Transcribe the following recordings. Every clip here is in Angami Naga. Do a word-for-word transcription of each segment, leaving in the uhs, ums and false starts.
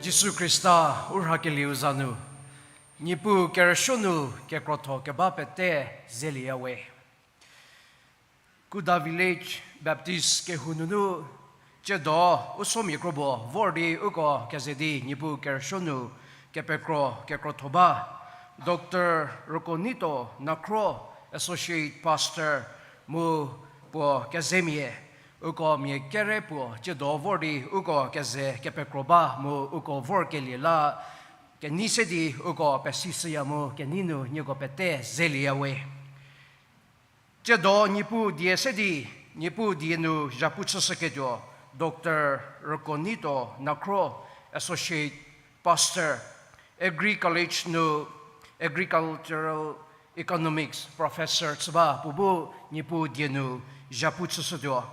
Jisu Khrista u rhakelieu za nu, Niepuu kerüsuo nu kekrotho keba pete zelieyawe. Kuda Village Baptist kehou nunu, tsiedo u somia krobo vor di uko keze di Niepuu kerüsuo nu kepekro kekrotho ba, Doctor Rükonito Nakhro, Associate Pastor, mu puo kezemia, uko mia kere puo tsiedo vor di uko keze kepekro ba mu uko vorkelie la kenei se di uko pesishüya mu kenei nu nieko pete zelieyawe. Tsiedo Niepuu die se di, Niepuu die nu zhapu chüshüketuo, Doctor Rükonito Nakhro, Associate Pastor, Agri College nu Agricultural Economics Professor chü ba puo bu Niepuu die nu zhapu chüshütuo.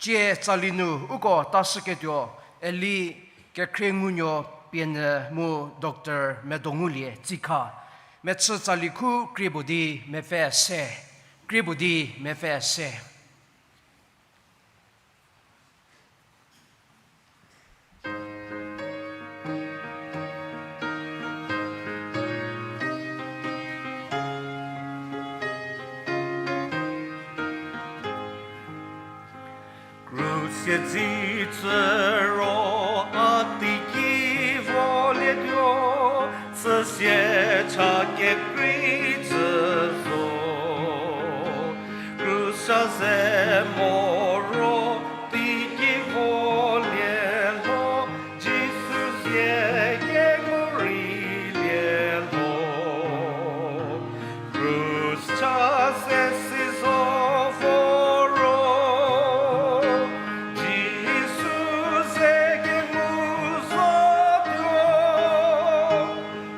Tsie tsali nu uko tashüketuo, Eli Kekhrienuo Pienyü mu Doctor Medongulie Tsikha. Mechü tsali khu krie puo di mepfü se, krie puo di mepfü se. Krus sie dzicü ro a teiki volietuo, süsie cha kekrei cü zo. Krus cha ze moro teiki volie lho, Jisu zie kengu rei lie lho. Krus cha ze si zo vo ro, Jisu ze kengu zotuo.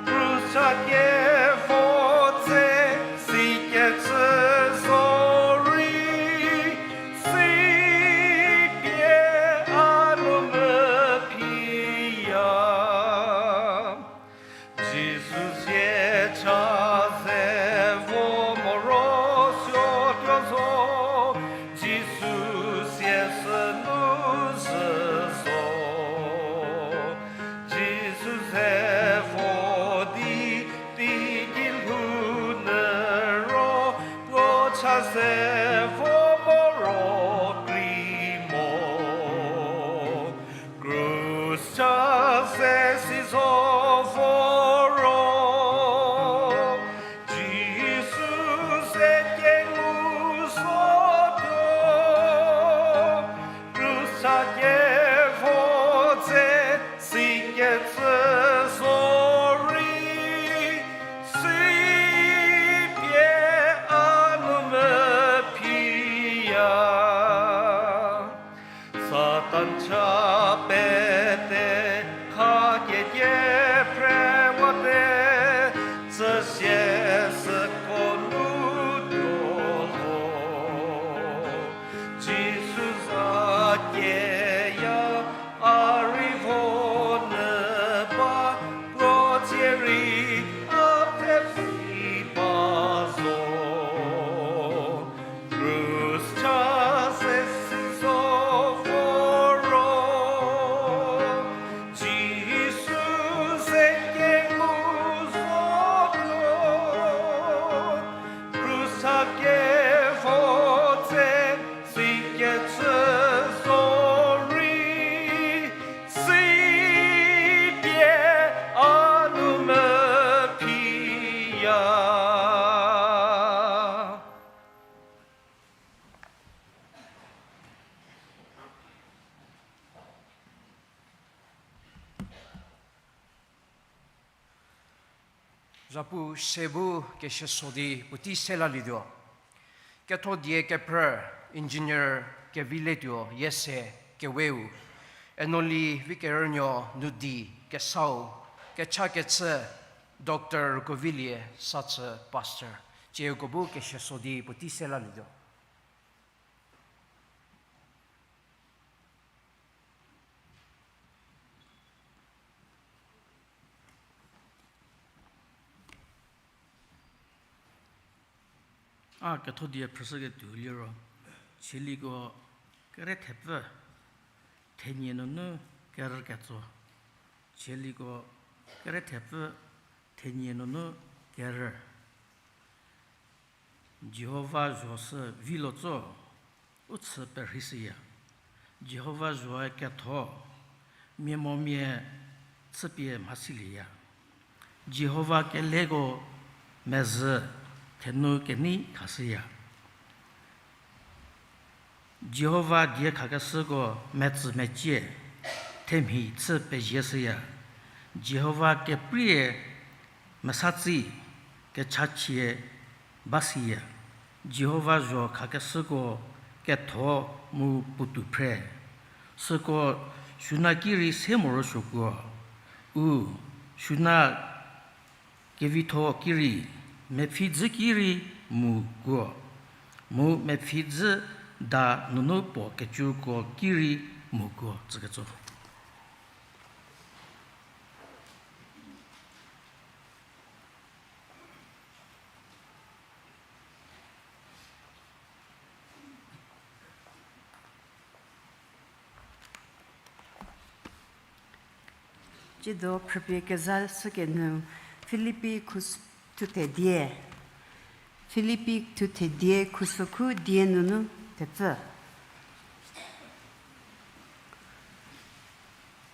Krus cha kevo tse sikecü zorei, sipie a nu mephiya. Jisu zie cha ze vo moro suotuo zo, Jisu zie sünu zhü zo. Jisu ze vo di teiki lhou nyü ro, puo cha ze vo moro krei mo. Krus cha ze si zo vo ro, Jisu ze kengu zotuo. Krus cha kevo tse sikecü zorei, sipie a nu mephiya. Satan cha pete kha kekie phrewate, süsie süko nu tuo lho. Jisu za keya a rei vo nyü ba, puo tsie rei a pfhepfhi ba zo. Krus cha ze si zo vo ro, Jisu ze kengu zotuo. Krus cha kevo tse sikecü zorei, sipie a nu mephiya. Zhapu se bu kesieso di puotei se lalietuo. Ketho die kephrü, Engineer Kevilietuo Yiese keweu, Enoli Vikerünuo Nudi kesau, kechakechü Doctor Rükovilie Sachü Pastor. Tsieko bu kesieso di puotei se lalietuo. A ketho die phrüshüketuo liro, Tsieliko kere thepfü, thenie nunu kerüketso. Sieliko kere thepfü thenie nunu kerü. Jihova zho sü vilo tso, u chü perheishüya. Jihova zhoe ketho, mia momia chüpie mhasilieya. Jihova keleko mezhü thenu kenei khashüya. Jihova die khakeshüko metsü mecie, themhi chü pezieshüya. Jihova keprie mesatsi kechachie ba siya. Jihova zho khakeshüko ketho mu puotou phre. Süko suna ki rei se morosuokuo. U suna kevitho ki rei mepfhi dzü ki rei mu kuo. Mu mepfhi dzü da nunu puo kecuko ki rei mu kuo tsüketso. Tsiedo phrüpie kezashükenyü Filipi khus-, thuthe die. Filipi thuthe die khusokhu die nunu thepfü.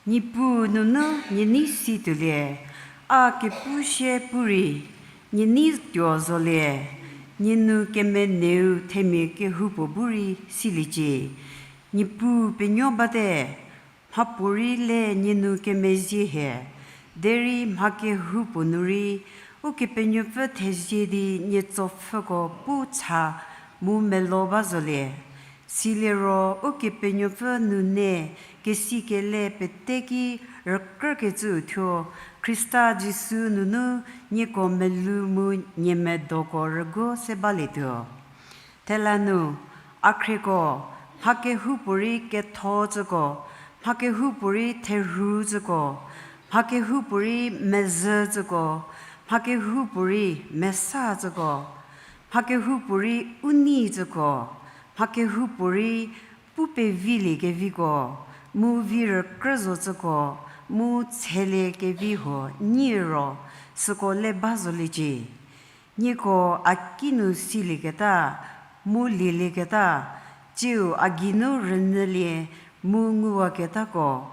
Niepuu nunu nie nei si tuolie, a kepu sie pu rei nie nei tuo zolie, nie nu kemeneu themia kehoupuo bu rei siliecie. Niepuu penuo bate, mhapuorei le nie nu kemezhie hie, derei mha kehoupuo nu rei Ukepenuopfü thezie di nie tsopfhüko pu cha mu melo ba zolie. Siliro Ukepenuopfü nune kesikele peteki rükrükecüu thuo, Khrista Jisu nunu nieko melou mu nie medoko rüguo se balietuo. Thela nu, a khrieko, mha kehoupuorei ketho tsüko, mha kehoupuorei therhu tsüko, mha kehoupuorei mezhü tsüko, mha kehoupuorei mesa tsüko, mha kehoupuorei u nei tsüko, mha kehoupuorei pu pevilie keviko, mu vi rükrü zo tsüko, mu tshelie kevi huo nyi ro, süko le ba zoliecie. Nieko a kinu silieketa, mu lielieketa, tsiu a geinu rünyülie mu nguwaketako,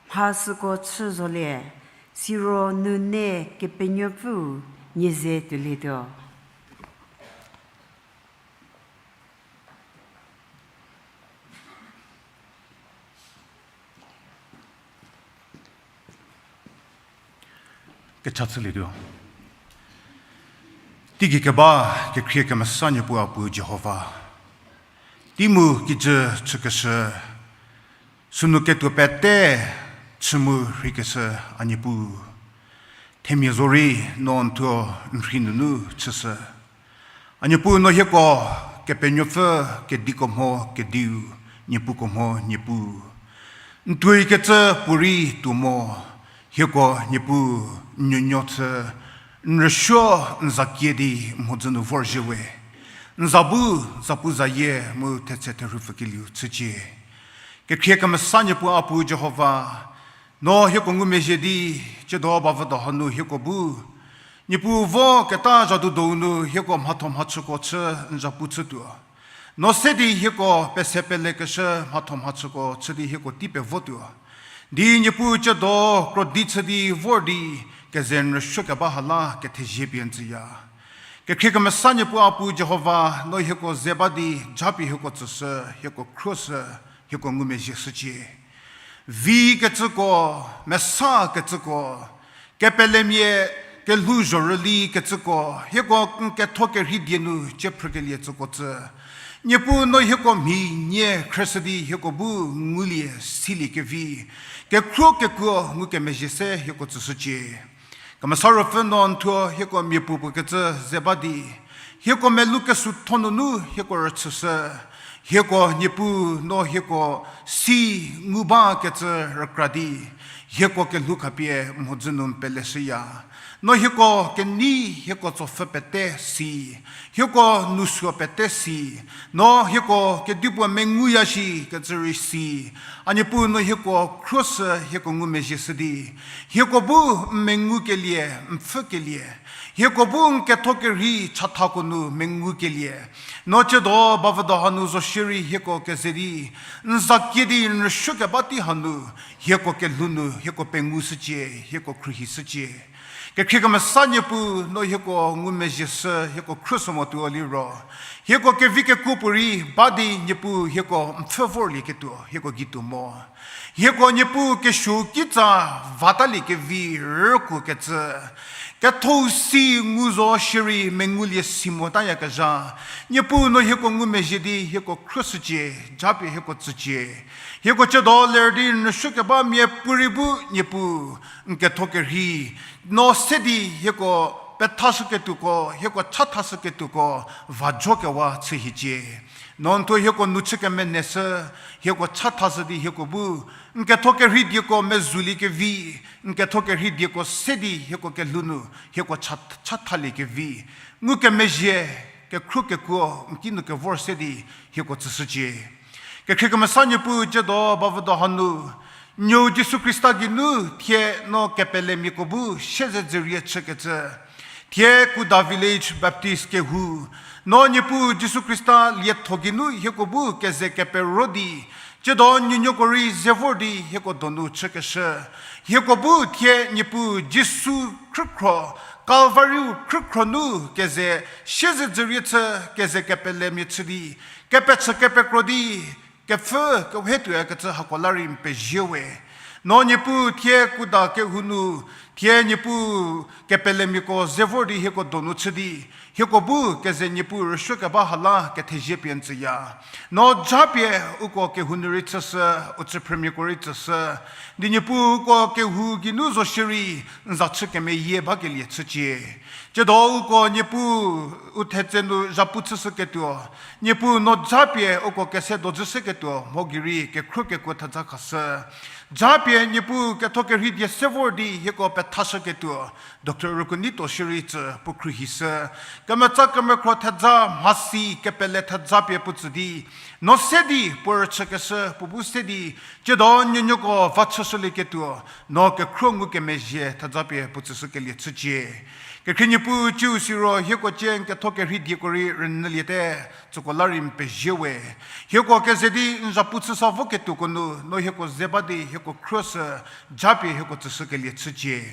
mha süko chü zolie, siro nune Kepenuopfüu nie ze tuolietuo. Kecha chülietuo. Teigei keba, kekhrie kemesa Niepuu a Puu Jihova. Tei mu kijü chükeshü, sünu ketuo pete chü mu rheikeshü a Niepuu. Themia zorei no n thuo n rhei nunu chüshü. A Niepuu no hieko Kepenuopfü, kediko mho kediu, Niepuuko mho Niepuu. N tuoi kecü puorei tuo mo, hieko Niepuu n nuonuo chü, n rüsuo n za kie di mhodzü nu vorzhie we. N za bu, zapuzayie mu thetse therhupfükelieu chücie. Kekhrie kemesa Niepuu a Puu Jihova, no hieko ngumezhie di, tsiedo bavüdo hanu hieko bu Niepuu vo keta zhadu dou nu hieko mhatho mhachüko chü n zhapu chütuo. No se di hieko pese pelekeshü mhatho mhachüko chü di hieko tei pevotuo. Di Niepuu tsiedo krodi chü di vor di keze n rüsuo keba ha la kethezie pie n tsüya. Kekhrie kemesa Niepuu a Puu Jihova, no hieko ze ba di japie hieko tsüshü, hieko khruoshü, hieko ngumezhie shücie. Vi kecüko, mesa kecüko, kepelemia kelhou zhorüli kecüko, hieko n ketho kerhei die nu cie phrükelie tsüko tsü. Niepuu no hieko mhi nie khrüshü di hieko bu ngulie silie kevi, kekhruo kekuo ngukemezhie se hieko tsüshücie. Kemesa Ruopfü no n thuo hieko miapuopuo kecü ze ba di, hieko melou kesuotho nunu hieko rüchüshü, hieko Niepuu no hieko si ngu ba kecü rükra di, hieko kelhou khapie mhodzü nu n peleshüya. No hieko kenei, hieko tsopfü pete si, hieko nousuo pete si, no hieko kedipuo menguya shi kecü rei si, a Niepuu no hieko khruoshü hieko ngumezhie shü di, hieko bu n mengukelie, n pfhükelie, hieko bu n ketho kerhei chathako nu mengukelie, no tsiedo bavüdo hanu zo shierei hieko keze di, n za kie di n rüsuokeba tei hanu, hieko kelhou nu hieko pengushücie, hieko khruohishücie. Kekhrie kemesa Niepuu no hieko ngumezhie shü hieko khruoshü mo tuo liro, hieko kevi kekuo puorei ba di Niepuu hieko n pfhü vorlieketuo hieko gei tuo mo. Hieko Niepuu kesuou kitsa vatalie kevi rükuokecü, kethou si ngu zo shierei mengulie si motayakezha, Niepuu no hieko ngumezhie di hieko khruoshücie, japie hieko tsücie. Hieko tsiedo ler di n rüsuokeba miapuorei bu Niepuu n ketho kerhei no se di hieko pethashüketuoko, hieko chathashüketuoko va jokewa chü hiecie. No n thuo hieko nu chü kemeneshü, hieko chathashü di hieko bu n ketho kerhei dieko mezhülie kevi, n ketho kerhei dieko se di hieko kelhou nu hieko cha- chathalie kevi, ngukemezhie, kekhruo kekuo n ki nu kevor se di hieko tsüshücie. Kekhrie kemesa Niepuu tsiedo bavüdo hanu, Nuou Jisu Khrista geinu thie no kepelemiako bu sieze dzürie chükecü, thie Kuda Village Baptist kehou, no Niepuu Jisu Khrista lietho geinu hieko bu keze kepero di, tsiedo nuonuoko rei ze vor di hieko donu chükeshü, hieko bu thie Niepuu Jisu khrükhro, Kalvariu khrükhro nu keze sieze dzürie chü, keze kepelemia chü di, kepechü kepekro di, kepfhü kehie tuoyakecü hako la rei n pezie we. No Niepuu thie Kuda kehou nu, thie Niepuu kepelemiako ze vor di hieko donu chü di, hieko bu keze Niepuu rüsuokeba ha la kethezie pie n tsüya. No japie uko kehou nu rei chüshü, u tsüphrümiko rei tsüshü, di Niepuu uko kehou geinu zo shierei n za chü kemeyie bakelie chücie. Tsiedo uko Niepuu u thetse nu zhapu chüshüketuo, Niepuu no japie uko kese dojüshüketuo mho gei rei kekhruo kekuo thedza khashü. Japie Niepuu ketho kerhei die se vor di hieko pethashüketuo, Doctor Rükuonei to shierei tsü puo khruohishü. Kemetsa kemekhro thedza mhasi kepele thedza pie puo tsü di, no se di puo rüchükeshü puo bu se di, tsiedo nuonuoko va chüshülieketuo, no kekhruo ngukemezhie thedza pie puo tsüshükelie chücie. Kekhrie Niepuu tsiu siro hieko cie n ketho kerhei dieko rei rünyüliete, tsüko la rei n pezie we. Hieko keze di n zhapu chüsa voketuoko nu no hieko ze ba di hieko khruoshü, japie hieko tsüshükelie chücie.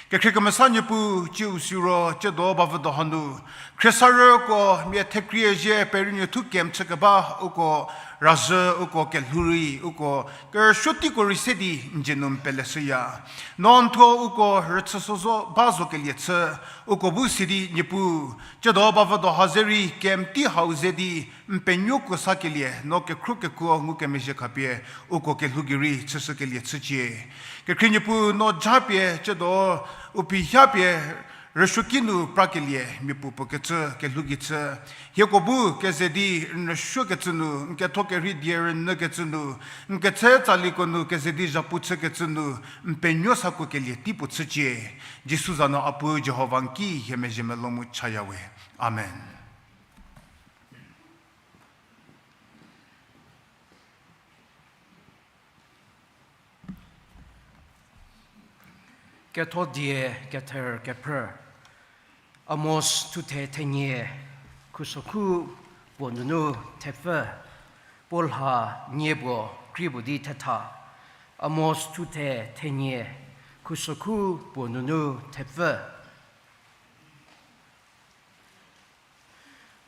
Kekhrie kemesa Niepuu tsiu siro tsiedo bavüdo hanu, khriesarüko mia thekrie zhie perinuthu camp chükeba uko razhü, uko kelhou rei, uko kerüsuo teiko rei se di n dzie nu n peleshüya. No n thuo uko rüchüshü zo ba zokelie chü, uko bu si di Niepuu, tsiedo bavüdo ha ze rei camp tei hau ze di n penuokuo sakelie no kekhruo kekuo ngukemezhie khapie uko kelhou gei rei chüshükelie chücie. Kekhrie Niepuu no japie tsiedo u pihapie rüsuoki nu prakelie mia puo puo kecü kelhou gei chü, hieko bu keze di n rüsuokecü nu, n ketho kerhei die rünyükecü nu, n ketse tsaliko nu keze di zhapu chükecü nu, n penuo sakuokelie tei puo chücie. Jisu za nu a Puu Jihova n ki hie mezhie melou mu chaya we. Amen. Ketho die kether kephrü. Amos thuthe thenie, khusokhu puo nunu thepfü, puo lha nie puo krie puo di thetha. Amos thuthe thenie, khusokhu puo nunu thepfü.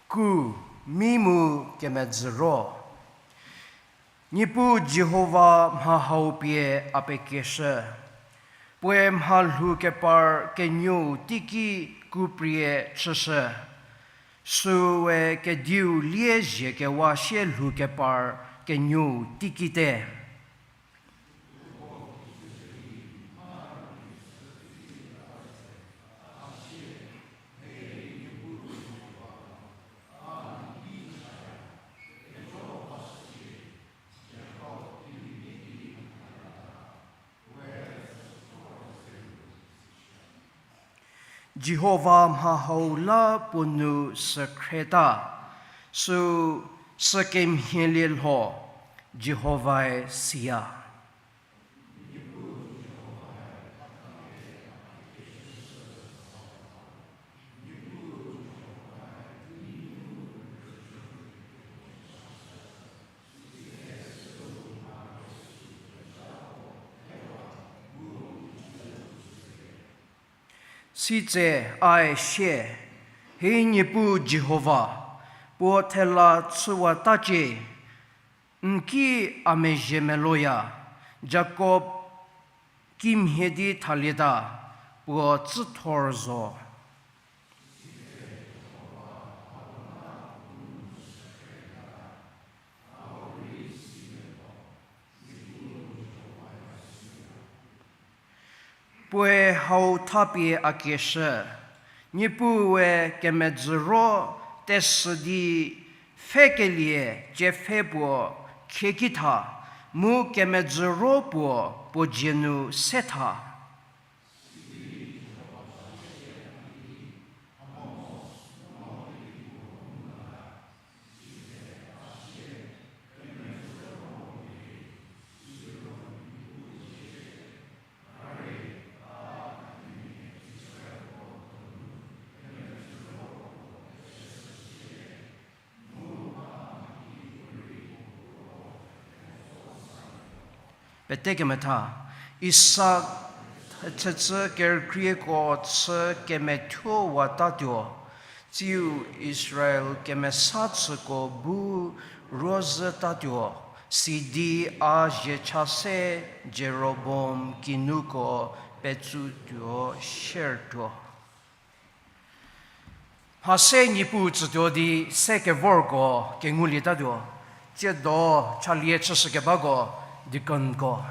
Ku, mi mu kemedzü ro. Niepuu Jihova mha hau pie a pekieshü. Puoe mha lhou kepar kenuou teiki ku prie chüshü. Süue kediu lie zhie kewa sie lhou kepar kenuou teikite. Jihova mha hau la puo nou sükhreta, süu sükemhielie lho, Jihovae siya. Sitse ae sie, Hei Niepuu Jihova, puo thela chüwatacie, n ki a mezhie meloya, Jakob kimhie di thalieta, puo tsüthor zo. Puoe hau thapie a kieshü, Niepuue kemedzüro tesü di pfhekelie cie pfhe puo khieki tha, mu kemedzüro puo puo dzie nu se tha. Pete kemetha, Isak thechü kerükrieko chü kemethuowatatuo, tsiu Israel kemesa chüko bu ruozhütatuo, sidi a zhiecha se Jeroboam kinuko petsutuo siertuo. Mha se Niepuu tsütuo di se kevorko kengulietatuo, tsiedo chalie chüshükebako deaconko.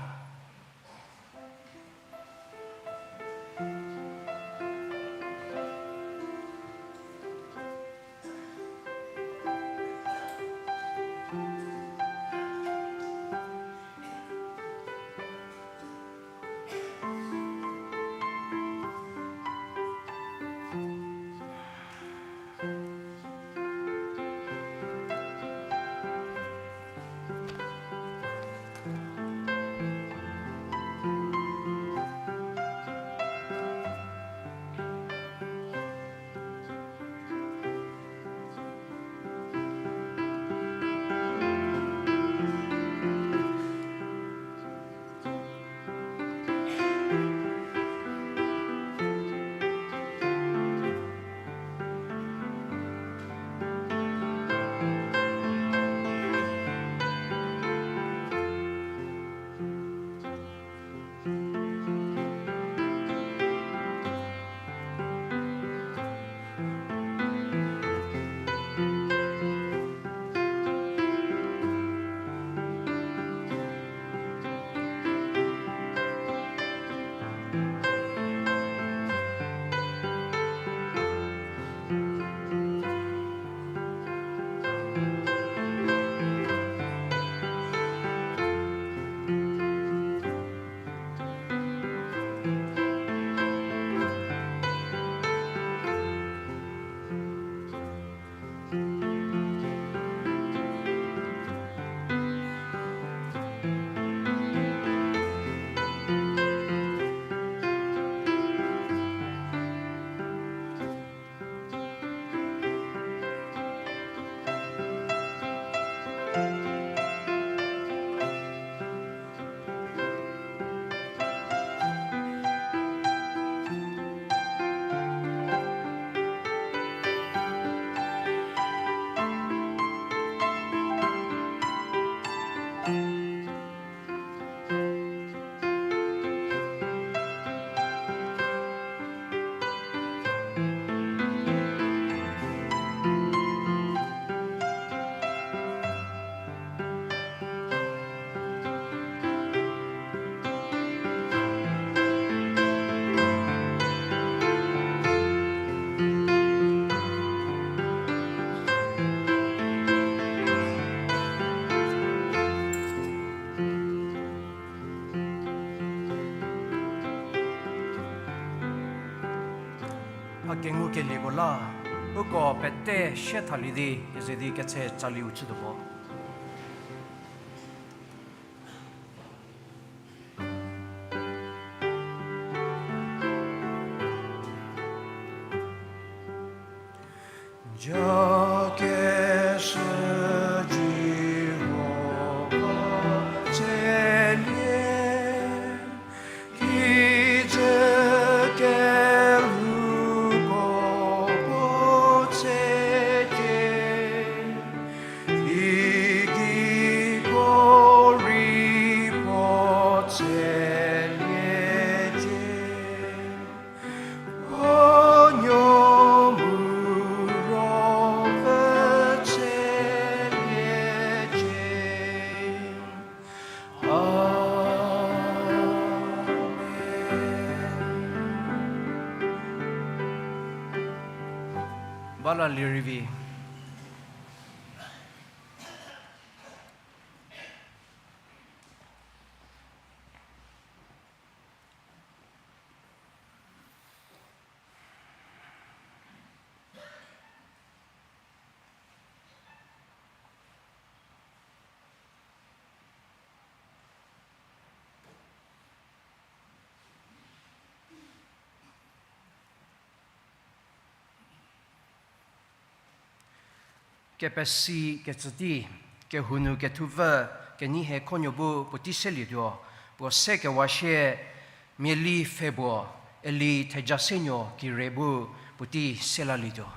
Kengukelieko la, uko pete sie thalie di, keze di ketse tsali u chütuo mo. Jakeshü Jihova tselie, kijü kelhouko puo tsecie, igiko rei puo tseliecie. Puo nuo mu ro vü tseliecie. Amen. Ba la lirei vi. Kepesi kecü tei, kehou nu kethupfü, kenei hie khuonuo bu puotei selietuo, puo se kewa sie, Miali Pfhe puo, Eli Thejasenuo Kire bu puotei selalietuo.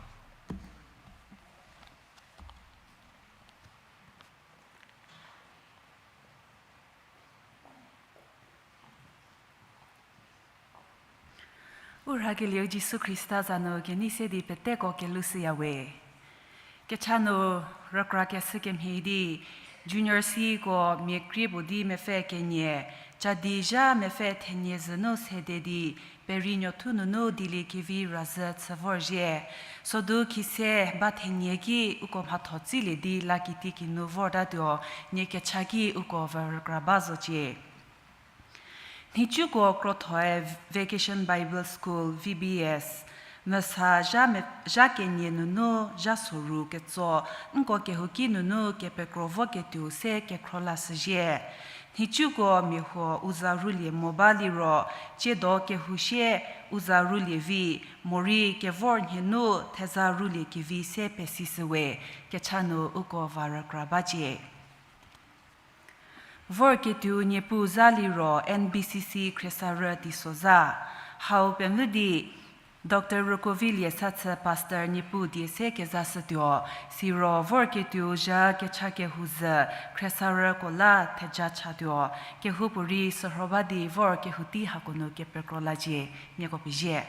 U rhakelieu Jisu Khrista za nu kenei se di peteko kelhou shüyawe. Kecha nu rükra keshü kemhie di, Junior Cko mia krie puo di mepfü kenie, ca di zha mepfü thenie zünu sede di, Peri Nuothu nunu dieliekevi razhü chü vorzhie. Sodu khise ba thenie ki uko mhatho tsilie di la kiti kinu vortatuo, nie kecha ki uko va rükra ba zocie. Nhicuko krothoe Vacation Bible School, V B S, mesa zha me-, zha kenie nunu zha soru ketso, nko kehouki nunu kepekro voketuo se kekhro lashüzhie. Nhicuko mia huo u za rulie mo ba liro, tsiedo kehou sie u za rulie vi, morei kevor nhie nu theza rulie kevi se pesishüwe, kecha nu uko va rükra bacie. Vorketuo Niepuu za liro N B C C Khriesarü Teisozha. Hau pemvü di Doctor Rükovilie Sathü Pastor Niepuu die se kezashütuo, siro vorketuo zha kecha kehou zhü Khriesarüko la theja chatuo, kehoupuorei sürho ba di vor kehou tei hako nu kepekro lacie, nieko pezie.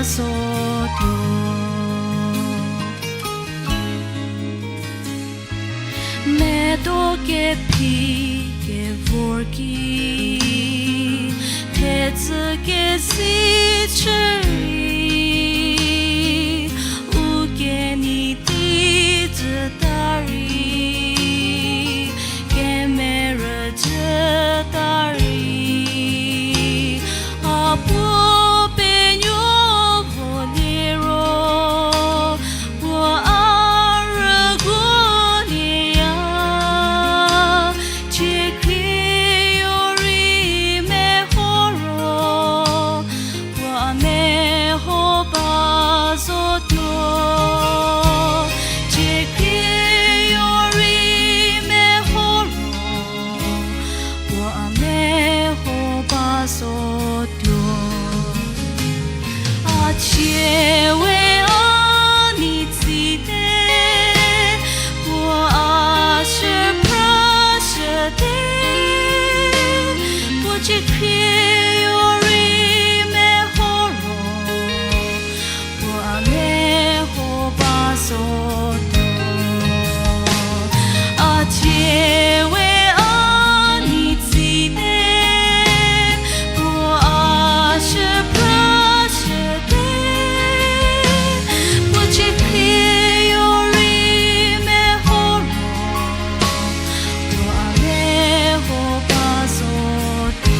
sotuo. Medo kephi kevor ki, thetsü kesi chü rei, u kenei tei tsüta rei, kemerü tsüta rei, a puo penuo vo liro, puo a rüguo lieya, ciekrieu rei meho ro, puo a meho ba zotuo, ciekrieu rei meho ro, puo a meho ba zotuo. A cie we a nei tsite, puo a shüphrashüte, puo ciekrieu rei meho ro, puo a meho ba zotuo. A cie we a nei tsite, puo a shüphrashüte, puo ciekrieu rei meho ro, puo a meho ba zotuo.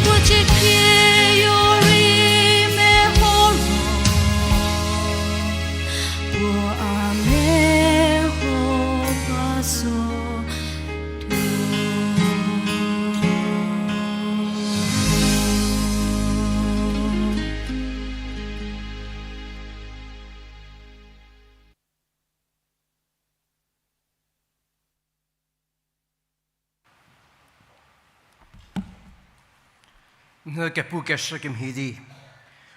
Puo ciekrieu rei meho ro, puo a meho ba zotuo. N kepu keshü kemhie di,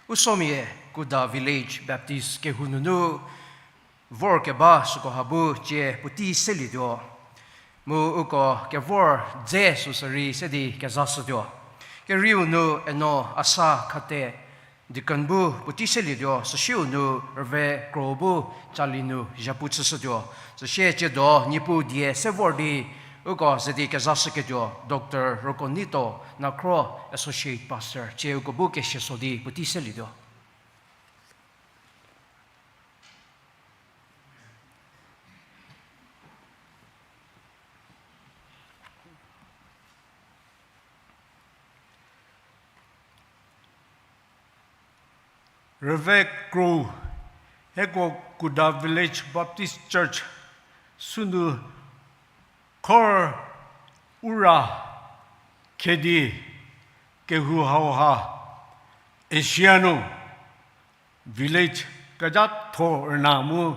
u somia Kuda Village Baptist kehou nunu vorkeba süko ha bu cie puotei selietuo. Mu uko kevor dze süsü rei se di kezashütuo. Kerieu nu eno Asa Khate deacon bu puotei selietuo, süsieu nu rüve kro bu cali nu zhapu chüshütuo. Süsie tsiedo Niepuu die se vor di uko ze di kezashüketuo Doctor Rokonito Nakhro, Associate Pastor, tsie uko bu kesieso di puotei selietuo. Rüve kro, hieko Kuda Village Baptist Church sünu khor Ura Khedi kehou hauha Asia nu village kezhatho rüna mu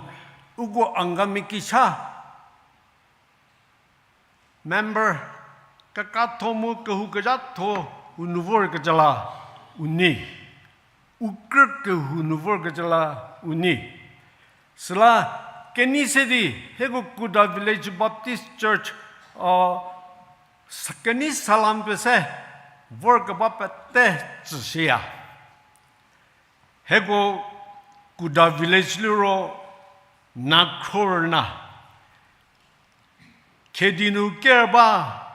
uko Angami kisa member kekratho mu kehou kezhatho u nu vorkecü la u nei. U krü kehou nu vorkecü la u nei. Süla kenei se di hieko Kuda Village Baptist Church, kenei salam pese vorkeba pete tsüshüya. Hieko Kuda Village liro Nakhro rüna, Khedi nu ker ba,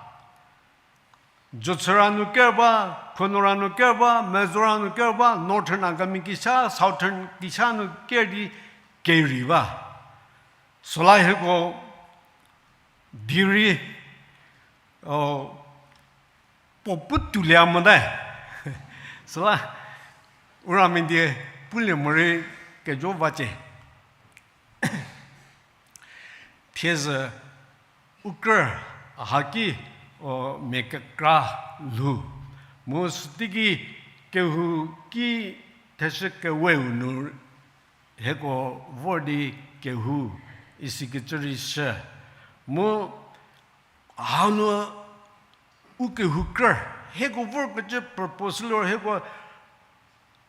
Jotsüra nu ker ba, Khonora nu ker ba, Mezora nu ker ba, Northern Angami kisa, Southern kisa nu ker di keri ba. Süla hieko di rei puo pu tuolie mote. Süla Uramia die pulie morei kejo vacie. Thiezü u krü haki mia kekra lhou. Mu süteiki kehou ki theshü keweu nu hieko vor di kehou isikecü rei shü. Mu hanu u kehou krü, hieko vorkecü purpose liro hieko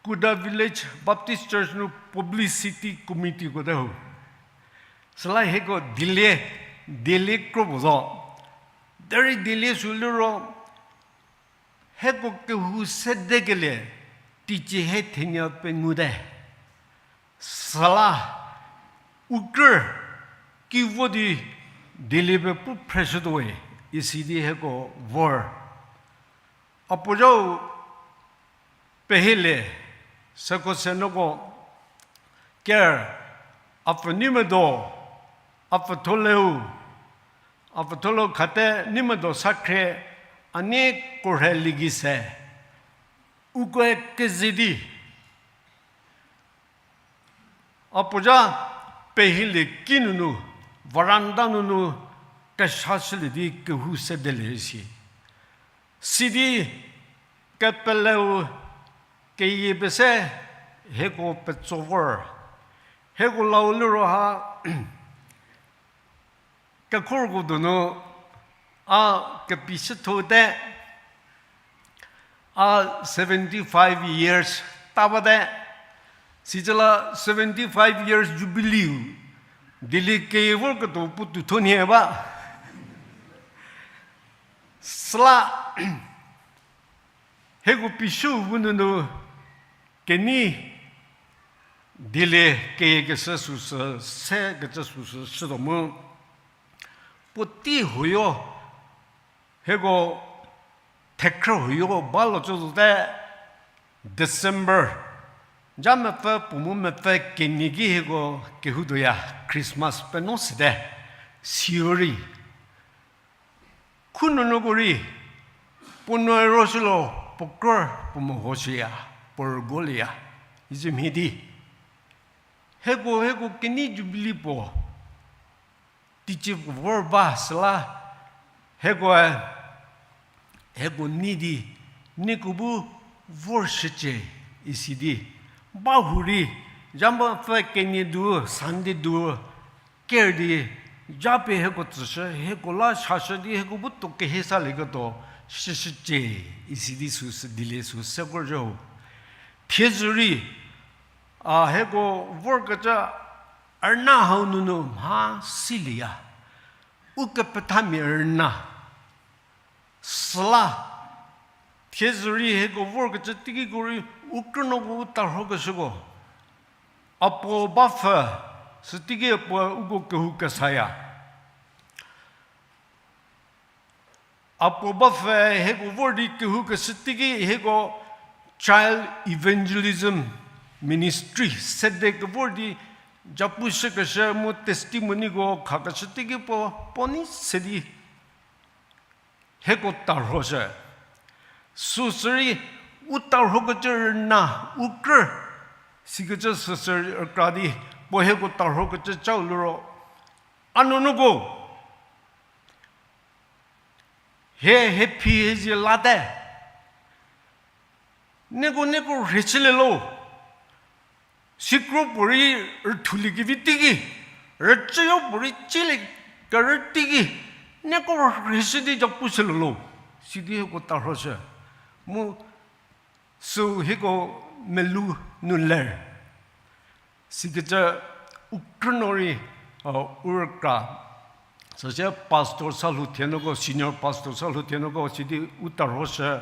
Kuda Village Baptist Church nu publicity committee ko te ho. Süla hieko dilie, dilie kro puo zo. Derei dilie sü liro hieko kehou sedekelie, teicie hie thenie pengou te. Süla, u krü, ki vo di, Delhi pie pu phreshütuowe, isi di hieko vor. A puo zhau, pehielie, süko se noko, ker, a pfü nei medo, a pfütho leu, a pfütho leu khate nei medo sa khrie, a nie ko rhe ligi se. Ukoe keze di. A puo zha pehielie ki nunu, veranda nunu, kesa shülie di kehou sedelie si. Sidi kepeleu keyie pese hieko petso vor. Hieko lau liro ha, kekhorko donu, a kepi shüthote, a seventy-five years ta bate, sicüla seventy-five years jubilee-u, Delhi keyie vorketuo puotou tho nhie ba. Süla, hieko pishü bu nunu kenei Delhi keyie keshü süsü, se kecü süsü shütuo mu. Puotei huoyo, hieko thekhrü huoyo ba lo cü zote, December, ja mepfü puo mu mepfü kenie ki hieko kehoutuoya Christmas penuo sete, siori. Khu nunuko rei, puo nuo ro shülo, puo krü, puo mehoshüya, puo rügolieya, isi mhie di. Hieko, hieko kenei jubilee puo, teicie puo vor ba süla, hiekoe, hieko nei di, nieko bu vorshücie, isi di. Ba hurei, ja mepfü kenie du, Sunday du, ker di, ja pie hieko tsüshü, hieko la shashü di, hieko bu tuo kehie salieketuo, shüshücie, isi di süsü Delhi sü se vor zhü ho. Thiedzü rei, a hieko vorkecü rüna hau nunu mha silieya. Ukepethamia rüna. Süla, thiedzü rei hieko vorkecü teikiko rei u krünuoko u tarhokeshüko. A puo ba pfü, süteiki puo uko kehou kesaya. A puo ba pfü hieko vor di kehou keshü teiki hieko Child Evangelism Ministry sede kevor di japu shükeshü mu testimonyko khakeshü teiki puo, puo nei se di hieko tarhoshü. Süsürei u tarhokecü rüna u krü, sikecü süsü rükra di, puo hieko tarhokecü cau liro, a nunuko hie, hie phi hie zie late. Nieko, nieko rheichülie lo. Sikro puorei rüthuliekevi teiki, rüchüyo puorei chülie kerü teiki, nieko rheichü di japu shülie lo. Sidi hieko tarhoshü. Mu süu hieko melou nu ler. Sikecü u krünuo rei, u rükra. Süsie pastor sa lhou thienuoko, senior pastor sa lhou thienuoko, sidi u tarhoshü.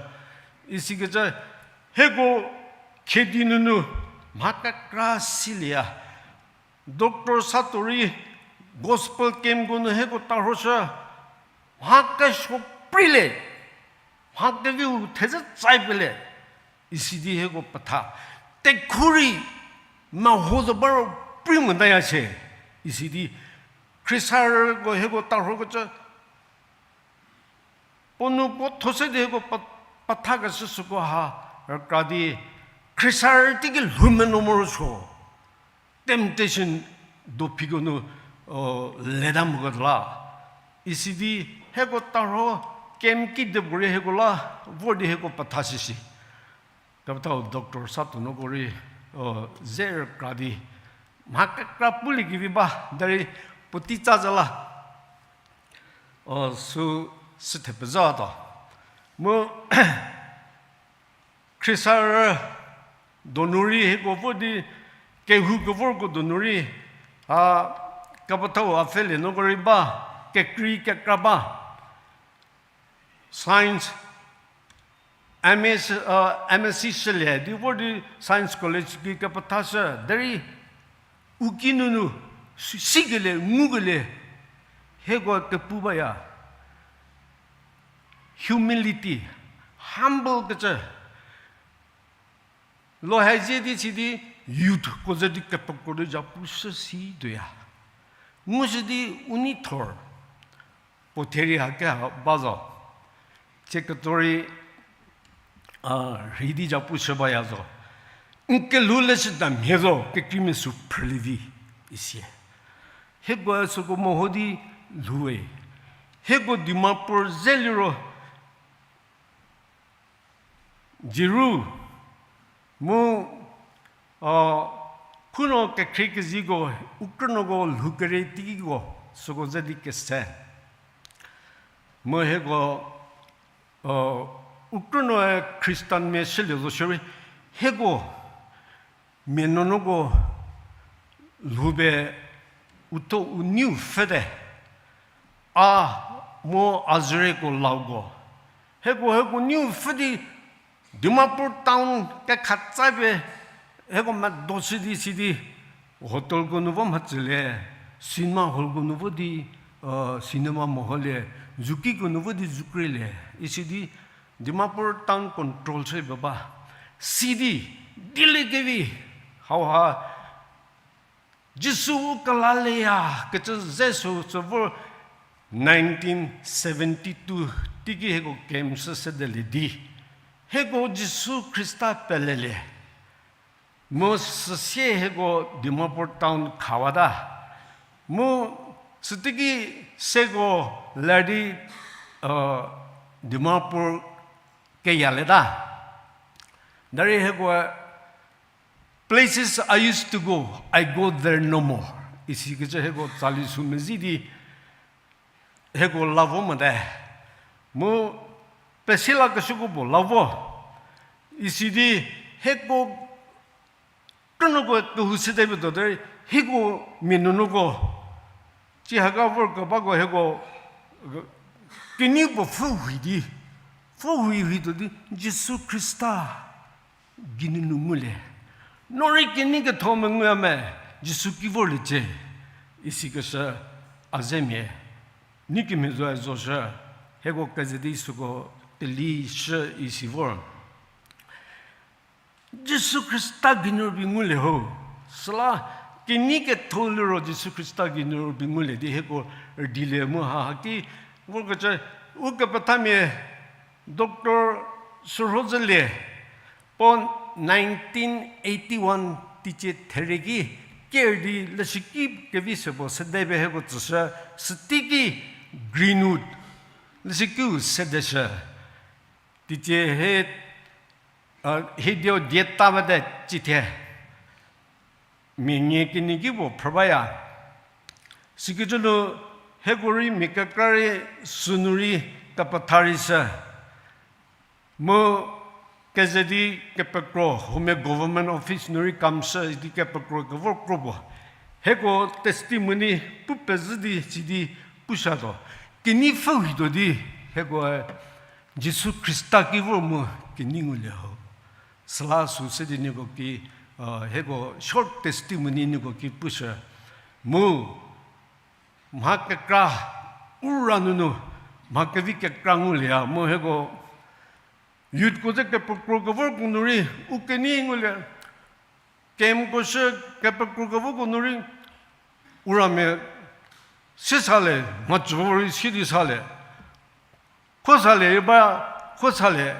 Isikecü hieko khedi nunu mha kekra silieya. Doctor Sato rei gospel campko nu hieko tarhoshü. Mha kesuo preilie. Mha keviu thezhü tsai pelie. Isidi hieko petha. Tekhurei meho zo ba ro prei motaya shie. Isidi khriesarüko hieko tarhokecü puo nu puo tho se di hieko pe-, pethakeshü süko ha rükra di khriesarü teiki lhou menuo morosuo. Temptation dophiko nu leta moketa la. Isidi hieko tarho camp kidepuorei hieko la vor di hieko petha shüshi. Kepethau Doctor Sato nuoko rei ze rükra di mha kekra puliekevi ba derei puotei tsa zo la. Süu süthepezhatuo. Mu khriesarü donu rei hieko vo di kehou kevorko donu rei, a kepethau a pfhelie nuoko rei ba, kekrei kekra ba. Science M S, uh, M S C shülie di vor di Science College ki kepethashü, derei u ki nunu si-, sikelie, ngukelie, hieko kepu baya. Humility, humble kecü. Lo hezie di si di youthko ze di kepekro di zhapu shü si tuoya. Ngushü di u nei thor. Puo therie hake ha ba zo. Tsie ketso rei, a, rhei di zhapu shü baya zo. N kelhou leshüda mhie zo, kekreimia sü phrülie vi, isi. Hieko süko meho di lhou we. Hieko Dimapur ze liro, Jiru, mu, a, khuno kekhrie keziko, u krünuoko lhou kere teikiko, süko ze di kese. Mu hieko, a, u krünuoe Christianmia shülie zo shierei, hieko mia nuonuoko lhou pie u thuo u neiu pfhüte. A mu a züreko lauko. Hieko, hieko neiu pfhü di Dimapur town kekhatsa pie hieko medo chü di si di hotelko nu vo mhatsülie, cinema hallko nu vo di, cinema meholie, zukiko nu vo di zukrelie, isi di Dimapur town control chü ba ba. Si di, dieliekevi, hauha, Jisu u kelaleya kecü ze sü sü vor nineteen seventy two teiki hieko camp shü sedelie di. Hieko Jisu Khrista pelelie. Mu süsie hieko Dimapur town khawata. Mu süteiki seko ler di, Dimapur keyaleta. Derei hieko places I used to go, I go there no more. Isikecü hieko tsali sü mezi di, hieko la vo mote. Mu pesi lakeshüko puo la vo. Isi di hieko krünuoko kehou sede pie tuo derei, hieko mia nuonuoko. Ci haka vor kebako hieko, kenei puo pfhü hui di, pfhü hui hui tuo di, Jisu Khrista geinunu ngulie. No rei kenei ketho menguya me, Jisu ki vorliecie. Isikeshü a zemia. Nei kemhie zoe zoshü, hieko keze di süko telishü isi vor. Jisu Khrista geinu rübei ngulie ho. Süla kenei ketho liro Jisu Khrista geinu rübei ngulie di hieko rüdilie mu ha haki vorkecü ukepethamia Doctor Sürhozelie puo nineteen eighty one teicie therie ki ker di leshüki kevi se puo sede pie hieko tsüshü, süteiki Greenwood leshükiu sedeshü. Teicie he, hie dio dieta bate cithie. Mia nie kenie ki puo phrü baya. Sikecü nu hieko rei mia kekra rei sünu rei kepetha rei shü. Mu keze di kepekro, huomia government office nu rei kam shü di kepekro kevor kro puo. Hieko testimony pu pezhü di sidi pushütuo. Kenei pfhü hutuo di, hiekoe Jisu Khrista ki vor mu kenei ngulie ho. Süla sü se di nieko ki, hieko short testimony nieko ki pushü. Mu mha kekra, u ra nunu, mha kevi kekra ngulieya mu hieko youthko ze kepekro kevorko nu rei, u kenei ngulie, campko shü kepekro kevorko nu rei, u ramia, sie sale, mhacü vor rei sie di sale, kho sale rei ba, kho sale,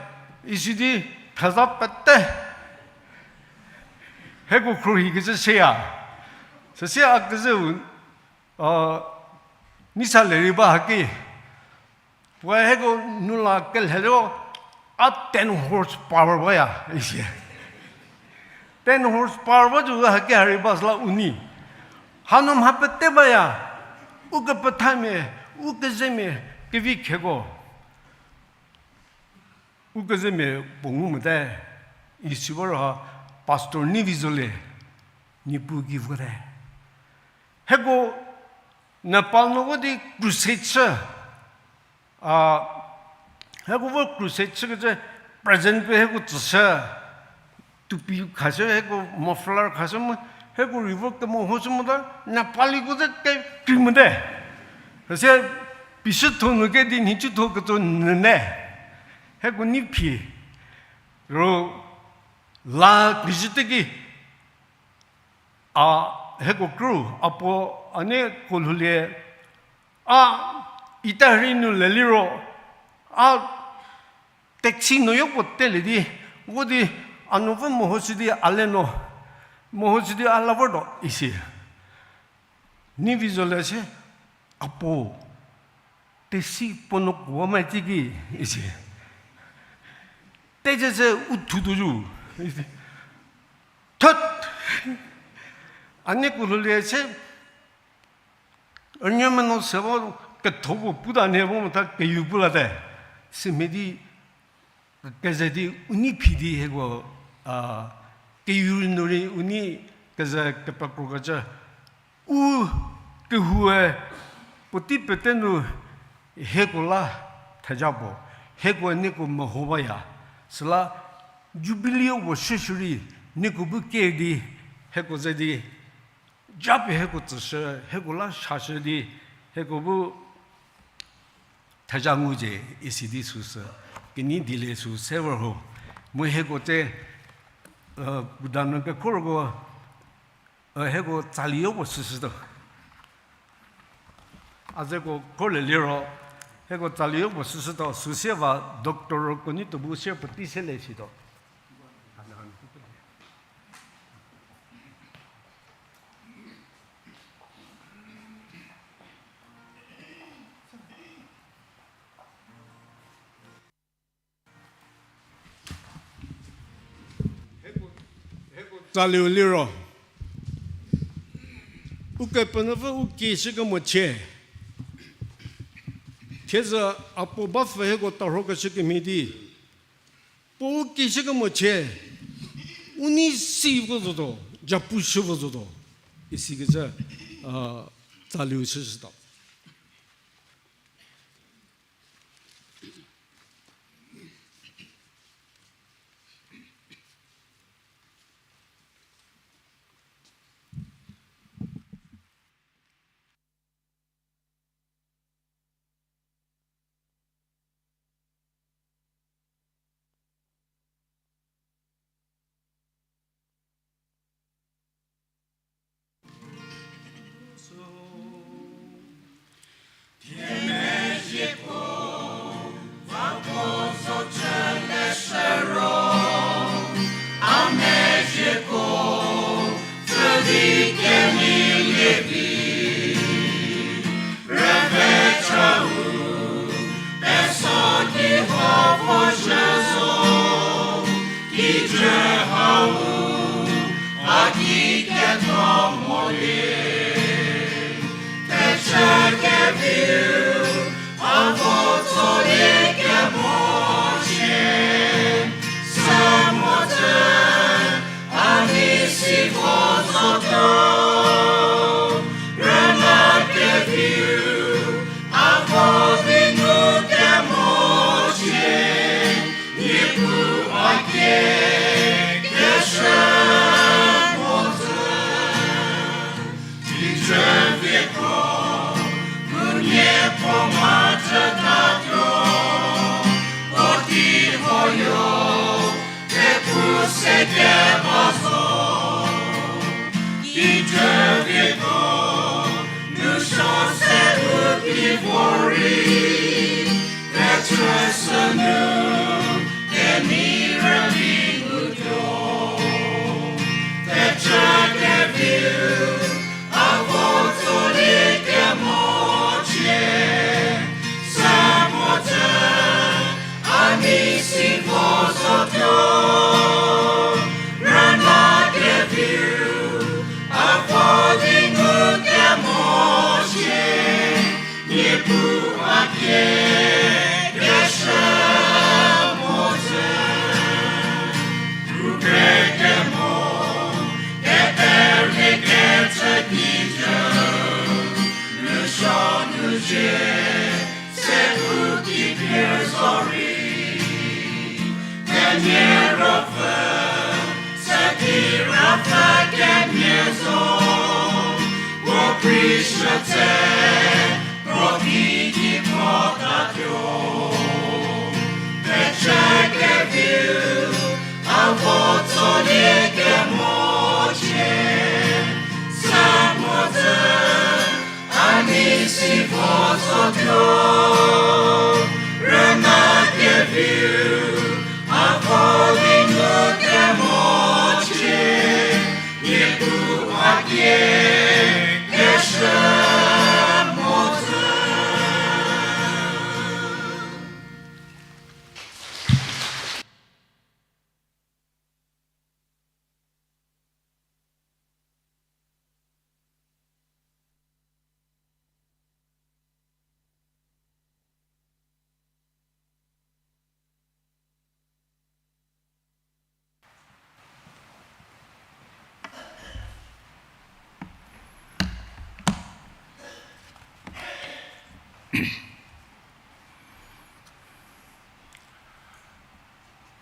isi di theza pete. Hieko khruohi kecü seya. Süsie a kezeu, a, nei sale rei ba haki. Puoe hieko nu la kelhe liro, a ten horse power baya, isi. Ten horse power ba zü haki ha rei ba süla u nei. Hanu mha pete baya, ukepethamia, ukezemia, kevi kheko. Ukezemia puo ngu mote, isi ba ro ha pastor Nivizolie, Niepuu gei vote. Hieko Nepal nu vo di crusade chü, a, hieko vo crusade chükecü, president pie hieko tsüshü, tupi khashü, hieko muffler khashü mu, hieko revolve kemehoshü mu ta, Nepaliko ze kekri mote. Süsie, pishütho nu kedi nhicuthokecü nyünyü. Hieko nei phi. Ro la kijü teki, a, hieko kru, a puo, a nieko lhoulie, a, ita rei nu le liro, a, taxi nu yopuo telie di, vo di, a nu pfü mehoshü di a le no, mehoshü di a la vortuo isi. Nei vi zo le se, a puo, taxi puo no kuo mai tsiki, isi. Tecü se u thutuo ju, isi. Thot! A nieko lhoulie se, rünyü meno se vo ketho puo puta nie vo mota keyu pu late. Simhie di keze di u nei phi di hieko, a, keyu nu rei u nei keze kepekrokecü. U kehoue puotei pete nu hieko la theja puo, hieko nieko meho baya. Süla Jubilee puo shüshürei nieko bu ker di hieko ze di japie hieko tsüshü, hieko la shashü di, hieko bu theja ngucie isi di süsü, kenei diele sü sever ho. Mu hieko tse, e, puda nu kekhorko, e, hieko tsali yopuo shüshütuo. A zeko kholie liro, hieko tsali yopuo shüshütuo, süsie va doctor ko nei tuo bu sie puotei se le situo. Tsaliu liro, Ukepenuopfü u kieshü kemochie, thiedzü a puo bapfü hieko tarhokeshü kemhie di, puo u kieshü kemochie, u nei si vo zotuo, japu shü vo zotuo, isikecü, a, tsaliu shüshütuo. Ishütse, rokiki krotatuo, pecü keviu, a vo tsolie kemochie, sa mhodzü, a nei si vo zotuo, rüna keviu, a vo di nu kemochie, Niepuu a kie keshü mhodzü.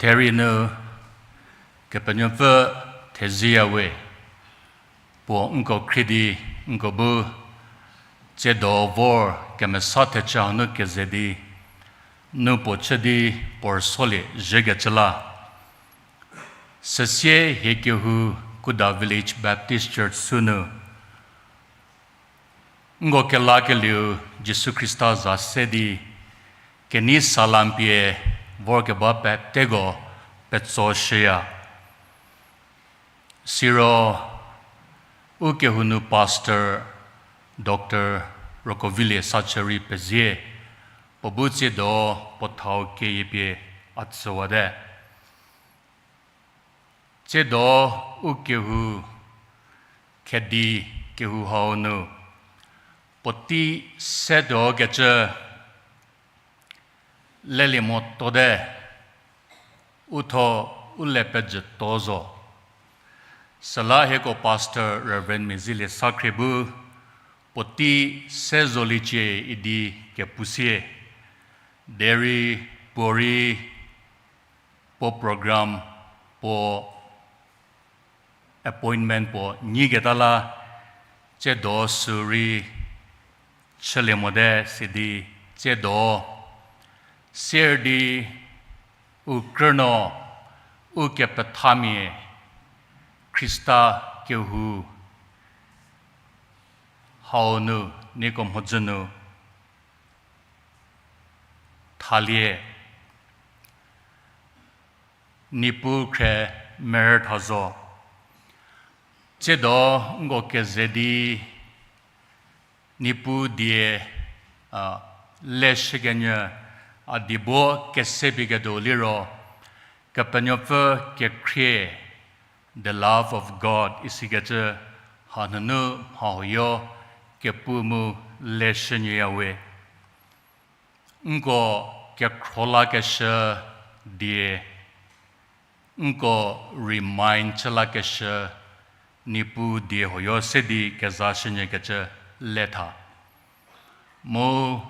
Therie nu Kepenuopfü thezieyawe, puo nko khrie di, nko bu tsiedo vor kemesa thechü hanu keze di, nu puo chü di puo rüsolie zhiekecü la. Süsie hie kehou Kuda Village Baptist Church sünu nko kelakelieu Jisu Khrista za se di, kenei salam pie vorkeba peteko petso shüya. Siro, ukehou nu Pastor Doctor Rokovilie Sachürei pezie, puo bu tsiedo puo thau keyie pie a tsüwate. Tsiedo ukehou Khedi kehou hau nu puotei se tuokecü lelie motote, u tho u le pejütuo zo. Süla hieko Pastor Reverend Mezilie Sakhrie bu puotei se zoliecie idi kepusie. Derei puorei puo program, puo appointment puo nyiketa la, tsiedo sürei chülie mote sidi tsiedo sier di u krünuo, ukepethamia Khrista kehou hau nu, nieko mhodzü nu thalie. Niepuu khre merü tha zo. Tsiedo nko keze di Niepuu die, a, leshükenyü a diebo kesepieketuo liro, Kepenuopfü kekhrie, the love of God isikecü hanunu mhahuoyo kepu mu leshünyüyawe. Nko kekhro lakeshü die, nko remind chü lakeshü, Niepuu die huoyo se di keza shünyükecü le tha. Mu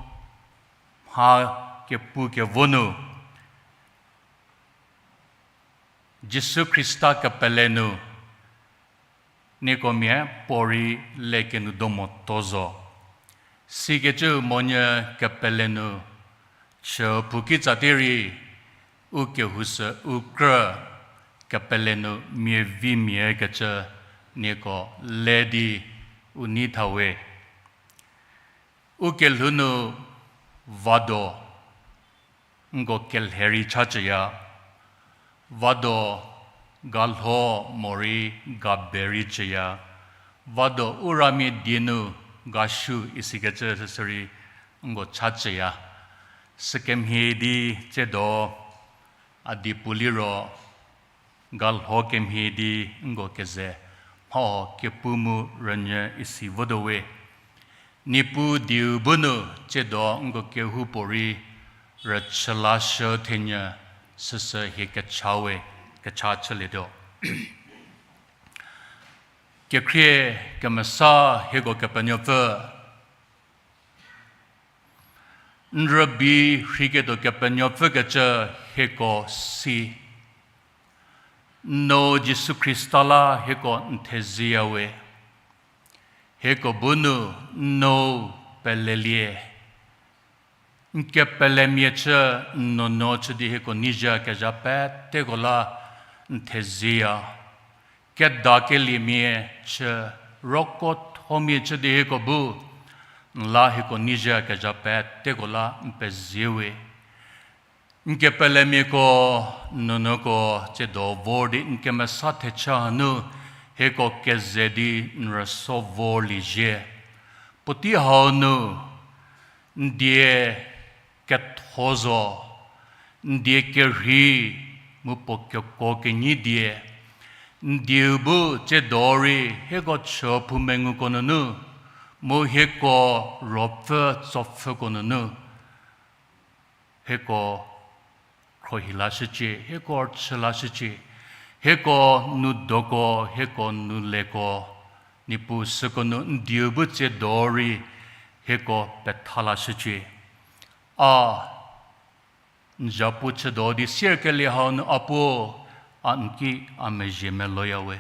mha kepu kevo nu, Jisu Khrista kepele nu, nieko mia puorei lekenu do motuo zo. Sikecü monyü kepele nu chü phou kitsa tierei, u kehou sü u krü kepele nu mia vi mia kecü nieko le di u nei thawe. U kelhou nu vado, nko kelhe rei chachüya. Vado, galho morei gabe rei chüya. Vado u ramia die nu gasuo isikecü süsürei nko chachüya. Sükemhie di tsiedo a dipu liro, galho kemhie di nko keze, mhaho kepu mu rünyü isi votuowe. Niepuu dieu bu nu tsiedo nko kehoupuorei rüchü lashü thenyü süsü hie kechawe, kecha chülietuo. Kekhrie kemesa hieko Kepenuopfü, n rübei rheiketuo Kepenuopfükecü hieko si. No Jisu Khrista la hieko n thezieyawe. Hieko bu nu n nou pelelie. N kepelemia chü, n nuonuo chü di hieko neizha kezha peteko la n thezieya. Kedakeliemia chü, roko thomia chü di hieko bu n la hieko neizha kezha peteko la n pezie we. N kepelemiako, n nuonuoko tsiedo vor di n kemesa thechü hanu hieko keze di n rüso vorlie zhie. Puotei hau nu n die ketho zo, n die kerhei mu puo kekuo kenyi die, n dieu bu tsiedo rei hieko chüphou menguko nunu, mu hieko ruopfü tsopfhüko nunu hieko khruohi lashücie, hieko chü lashücie, hieko nou doko, hieko nou leko, Niepuu süko nu n dieu bu tsiedo rei hieko petha lashücie. A n zhapu chüdo di sierkelie hau nu a puo, a n ki a mezhie meloya we.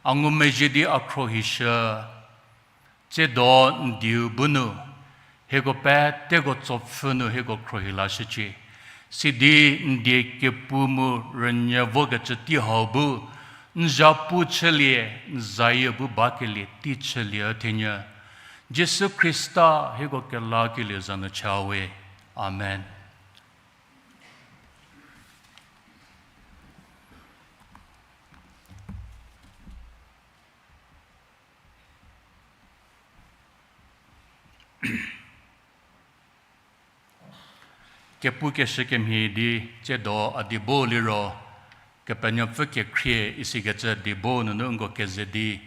A ngumezhie di a khruohishü, tsiedo n dieu bu nu hieko peteko tsopfhü nu hieko khruohi lashücie. Sidi n die kepu mu rünyü vokecü tei hau bu n zhapu chülie, n zayie bu bakelie tei chülie thenyü. Jisu Khrista hieko kelakelie za nu cha we. Amen. Kepu keshü kemhie di tsiedo a diebo liro, Kepenuopfü kekhrie isikecü diebo nunu nko keze di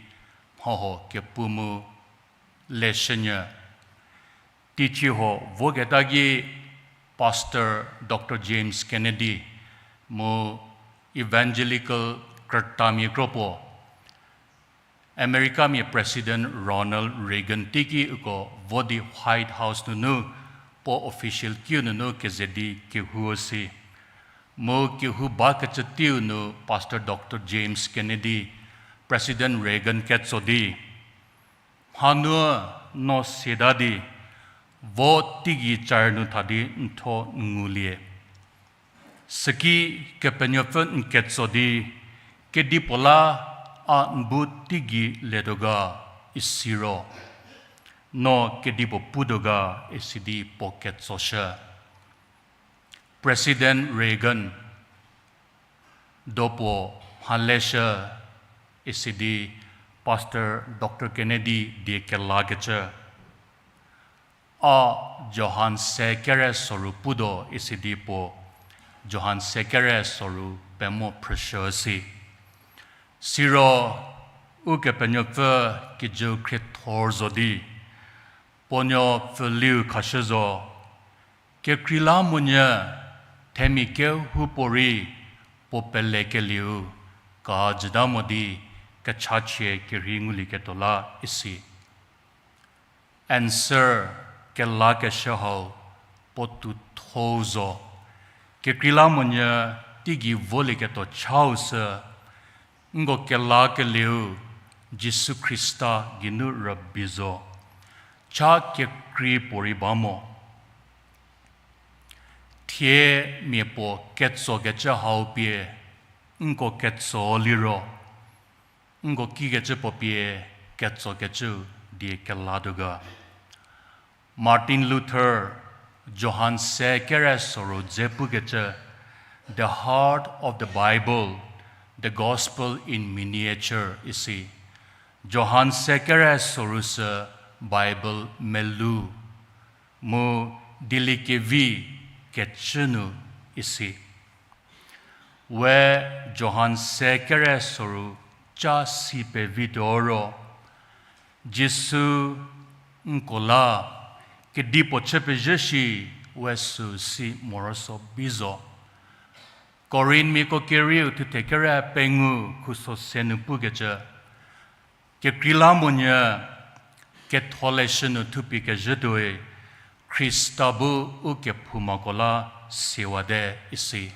mhaho kepu mu leshünyü. Teicie huo voketa ki Pastor Doctor James Kennedy mu Evangelical krütamia kro puo, Americamia President Ronald Reagan teiki uko vo di White House nunu puo official kiu nunu keze di kehou si. Mu kehou bakecü teiu nu Pastor Doctor James Kennedy, President Reagan ketso di, mhanu no siata di, vo teigei char nu tha di n thuo n ngulie. Süki Kepenuopfü n ketso di, kedipuo la a n bu teigei letuo ga isi ro, no kedipuo putuo ga isi di puo ketsoshü. President Reagan, do puo mhaleshü isi di Pastor Doctor Kennedy die kelakecü. A Johan se kere soru putuo isi di puo Johan se kere soru pemo phrüshü si. Siro Ukepenuopfü kijüu khriethor zo di, puo nuo pfüliu khashü zo, kekreilamonyü themia kehoupuorei puo pelekelieu ka jüta mo di kechachie kerhei ngulieketuo la isi. Answer, kelakeshü hau puotou thou zo. Kekreilamonyü teigei volieketuo chau sü, nko kelakelieu Jisu Khrista geinu rübei zo. Cha kekrei puorei ba mo. Thie mia puo ketsokecü hau pie nko ketso liro, nko kikecü puo pie ketsokecü die kelatuo ga. Martin Luther, Johan se kere soru dze pukecü, The Heart of the Bible, The Gospel in Miniature isi. Johan se kere soru sü Bible melou mu dieliekevi kecü nu isi. We Johan se kere soru ca si pevituo ro, Jisu nko la kedipuo chü pezhü shi we süu si morosuo bi zo. Korinthmiako kerieu thuthe kere pengou khuso se nu pukecü, kekreilamonyü ketholeshü nu thupie kezhütuoi, Khrista bu ukephoumako la siawate isi.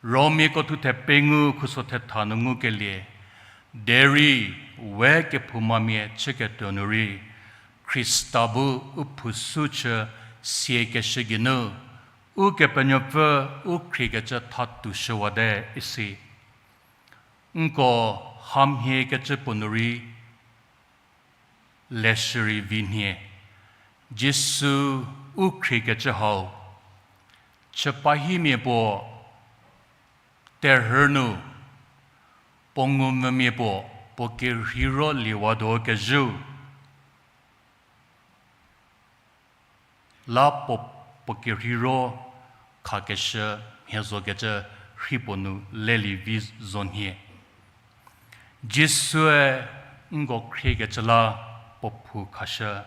Rommiako thuthe pengou khuso thetha nu ngukelie, derei we kephoumamia chüketuo nu rei, Khrista bu u phusu chü siekeshü geinu, Ukepenuopfü u khriekecü thatuoshüwate isi. Nko hamhiekecü puo nu rei leshürei vi nhie, Jisu u khriekecü hau, chüpahimia puo terhü nu, puo ngumvümia puo, puo kerheiro liewatuo kezhüu la puo, puo kerheiro khakeshü mhie zokecü rhei puo nu lelie vi zo nhie. Jisue nko khriekecü la puo phou khashü.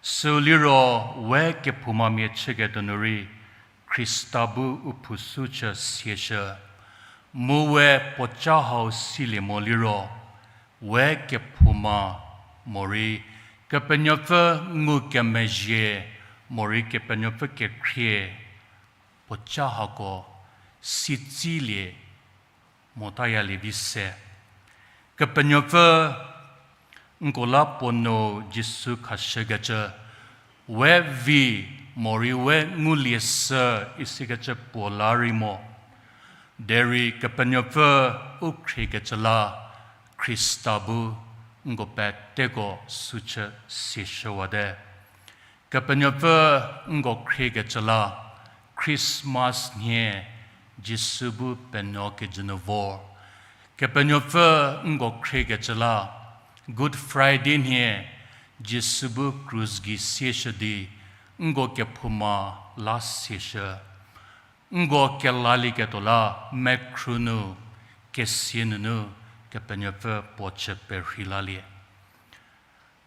Süu liro we kephoumamia chüketuo nu rei Khrista bu u phusu chü sieshü. Mu we puoca hau silie mo liro, we kephouma morei Kepenuopfü ngukemezhie morei Kepenuopfü kekhrie puoca hako sitsilie motayalie vi se. Kepenuopfü nko la puo nuou Jisu khashükecü, we vi morei we ngulie sü isikecü puo la rei mo. Derei Kepenuopfü u khriekecü la Khrista bu nko peteko süu chü sieshüwate. Kepenuopfü nko khriekecü la Christmas nhie Jisu bu penuo kijü nu vor. Kepenuopfü nko khriekecü la Good Friday nhie Jisu bu krus gei sieshü di nko kephouma la sieshü. Nko kelalieketuo la mekhru nu, kesia nunu Kepenuopfü puo chü perhei lalie.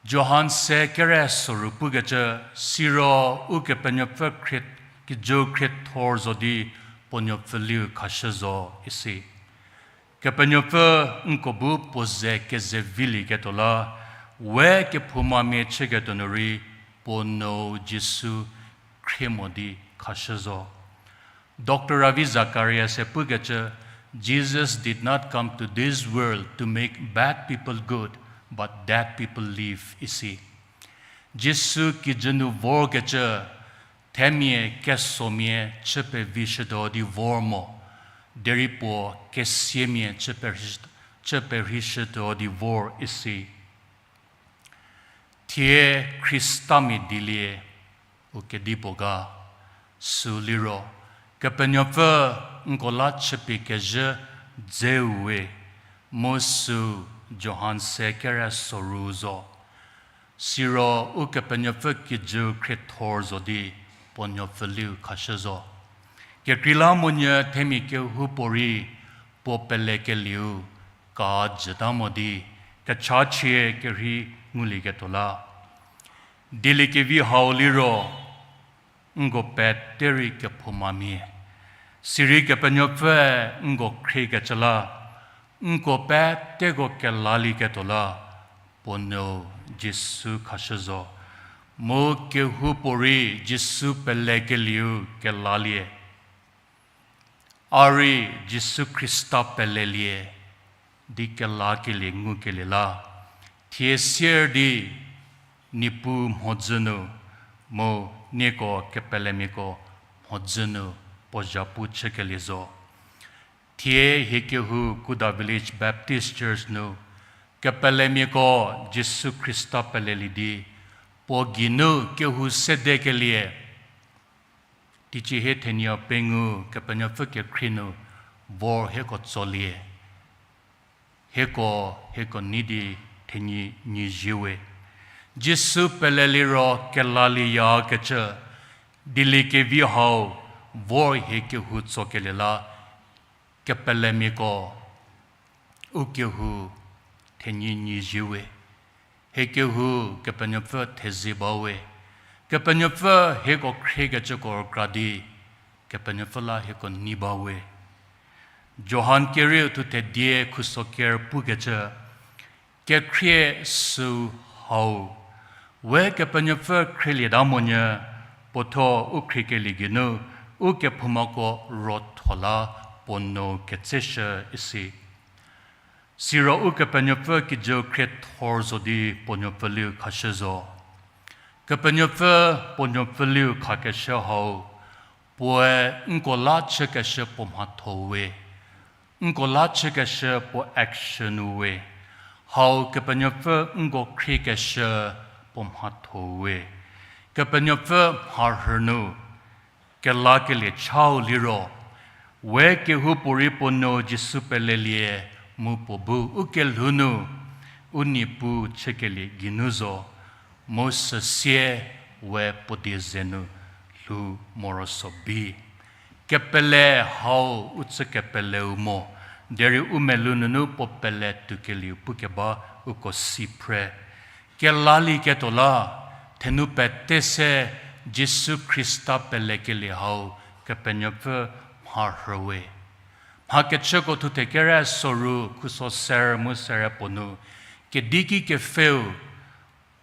Johan se kere soru pukecü, siro Ukepenuopfü khrie, kijüu khriethor zo di puo nuopfüliu khashü zo isi. Kepenuopfü nko bu puo ze kezevilieketuo la, we kephoumamia chüketuo nu rei puo nuou Jisu khrie mo di khashü zo. Doctor Ravi Zacharias-e pukecü, Jesus did not come to this world to make bad people good, but that people live isi. Jisu kijü nu vorkecü, themia kesomia chü pevishütuo di vor mo, derei puo kesiamia chü perhei, chü perheishütuo di vor isi. Thie Khristamia dielie u kedipuo ga, süu liro, Kepenuopfü nko la chüpie kezhü dzeu we, mu süu Johan se kere soru zo. Siro Ukepenuopfü kijüu khriethor zo di puo nuopfüliu khashü zo. Kekreilamonyü themia kehoupuorei puo pelekelieu ka jüta mo di, kechachie kerhei ngulieketuo la. Dieliekevi hau liro, nko pete rei kephoumamia. Sirei Kepenuopfüe nko khriekecü la, nko peteko kelalieketuo la, puo nuou Jisu khashü zo. Mu kehoupuorei Jisu pelekelieu kelalie. A rei Jisu Khrista pelelie di kelakelie ngukelie la, thie sier di Niepuu mhodzü nu, mu nieko kepelemiako mhodzü nu puo zhapu chükelie zo. Thie hie kehou Kuda Village Baptist Church nu, kepelemiako Jisu Khrista pelelie di, puo geinu kehou sedekelie, teicie hie thenie pengou Kepenuopfü kekhrie nu vor hieko tsolie. Hieko, hieko nei di thenyi nyi zhie we. Jisu peleliro kelalieyakecü, dieliekevi hau vor hie kehou tsokelie la, kepelemiako u kehou thenyi nyi zhie we. Hie kehou Kepenuopfü thezie ba we. Kepenuopfü hieko khriekecüko rükra di, Kepenuopfü la hieko nei ba we. Johan kerieu thu thedie khuso ker pukecü, kekhrie süu hau, we Kepenuopfü khrielieta monyü, puo thuo u khriekelie geinu, u kephoumako rotho la puo nuou ketseshü isi. Siro Ukepenuopfü kijüu khriethor zo di puo nuopfüliu khashü zo. Kepenuopfü puo nuopfüliu khakeshü hau, puoe nko la chükeshü puo mhatho we, nko la chükeshü puo action we, hau Kepenuopfü nko khriekeshü puo mhatho we. Kepenuopfü mharhü nu kelakelie chau liro, we kehoupuorei puo nuou Jisu pelelie mu puo bu u kelhou nu u Niepuu chükelie geinu zo, mu süsie we puo die ze nu lhou morosuo bi. Kepele hau u tsü kepeleu mo, derei u melou nunu puo pele tuokelieu pukeba uko si phre. Kelalieketuo la, thenu pete se Jisu Khrista pelekelie hau Kepenuopfü mharhü we. Mhakechüko thuthe kere soru khuso ser mu sere puo nu, kedi ki kepfheu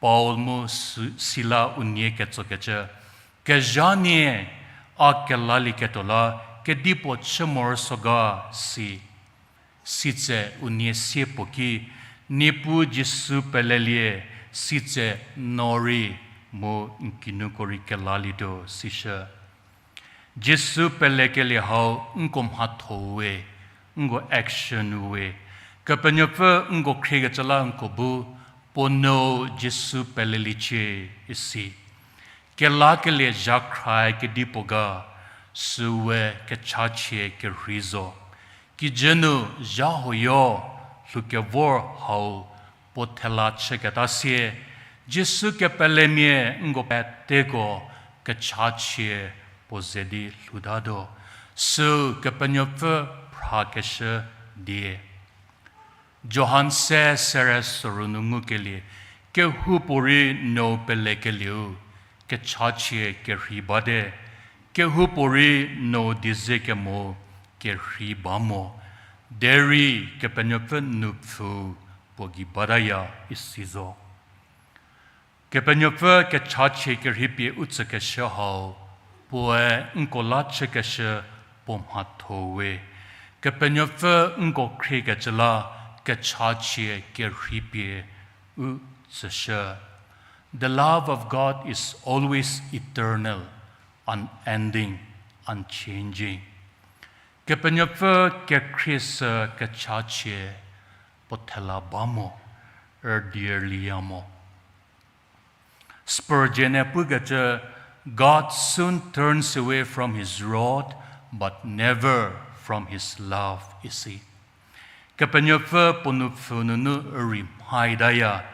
Paul mu Su-, Sila unie ketsokecü, kezha nie a kelalieketuo la kedipuo chü morosuo ga si. Sitse unie sie puo ki, Niepuu Jisu pelelie, sitse no rei mu n kinuko rei kelalietuo sishü. Jisu pelekelie hau nko mhatho we, nko action we. Kepenuopfü nko khriekecü la nko bu, puo nuou Jisu peleliecie isi. Kelakelie zhakhrae kedipuo ga, süu we kechachie kerhei zo. Kijü nu zha huoyo lhoukevor hau puo thela chüketa sie, Jisu kepelemia nko peteko kechachie puo ze di lhoutatuo, süu Kepenuopfü phrakeshü die. Johan se sere soru nu ngukelie, kehoupuorei nuou pelekelieu kechachie kerhei bate, kehoupuorei nuou dieze kemo kerhei ba mo, derei Kepenuopfü nupfhü puo gei bataya isi zo. Kepenuopfü kechachie kerhei pie u tsükeshü hau, puoe nko la chükeshü puo mhatho we. Kepenuopfü nko khriekecü la kechachie kerhei pie u tsüshü. The love of God is always eternal, unending, unchanging. Kepenuopfü kekhrie sü kechachie puo thela ba mo, rüdiliya mo. Spurgeon-e pukecü, God soon turns away from his rod, but never from his love, isi. Kepenuopfü puo nupfhü nunu rei mhaitaya,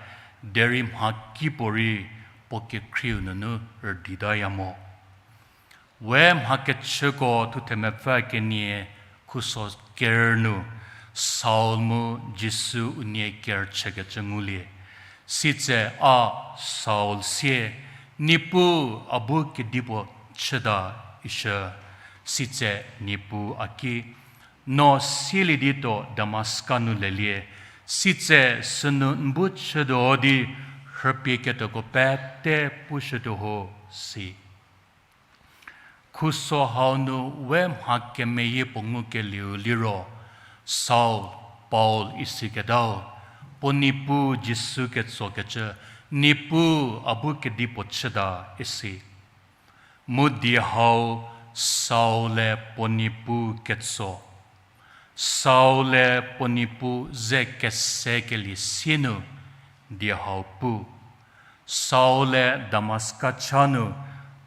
derei mhakipuorei puo kekhrieu nunu rüditaya mo. We mhakechüko thuthe mepfü kenie khuso ker nu Saul mu Jisu unie kerüchükecü ngulie. Sitse a Saul sie, Niepuu a bu kedipuo chüta ishü. Sitse Niepuu a ki, no sielie di tuo Damaska nu lelie, sitse sünu n bu chütuo di rhüpie ketuoko pete pushütuo ho, si. Khuso hau nu we mha kemeyie puo ngukelieu liro, Saul, Paul isiketau, puo Niepuu Jisu ketsokecü, Niepuu a bu kedipuo chüta isi. Mu die hau Saul-e puo Niepuu ketso. Saul-e puo Niepuu ze kesekelie sie nu die hau pu. Saul-e Damaska cha nu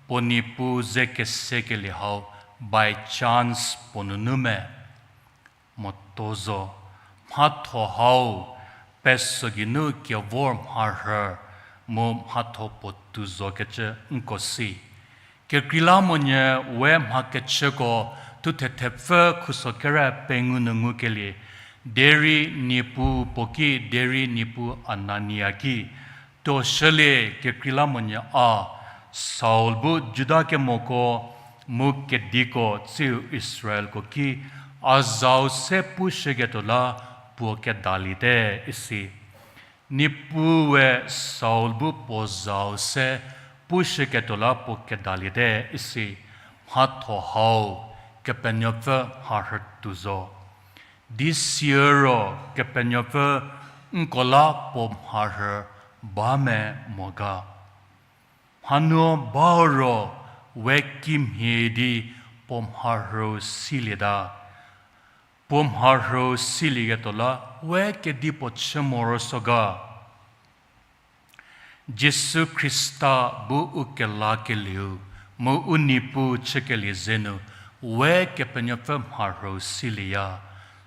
puo Niepuu ze kesekelie hau by chance puo nunu me? Moto zo, mhatho hau peso geinu kevor mharhü mu mhatho puo tou zokecü nko si. Kekreilamonyü we mhakechüko thuthe thepfü khuso kere pengou nu ngukelie, derei Niepuu puo ki, derei Niepuu Anania ki, tuoshülie kekreilamonyü a, Saul bu Juda kemoko mu kediko tsiu Israelko ki, a zau se pushüketuo la puo kedaliete isi. Niepuue Saul bu puo zau se pushüketuo la puo kedaliete isi. Mhatho hau Kepenuopfü mharhütuo zo. Di siro Kepenuopfü nko la puo mharhü ba me mo ga? Mhanuü ba ro we kimhie di puo mharhüu silieta. Puo mharhüu silieketuo la we kedipuo chü morosuo ga? Jisu Khrista bu u kelakelieu mu u Niepuu chükelie zenu we Kepenuopfü mharhüu silieya.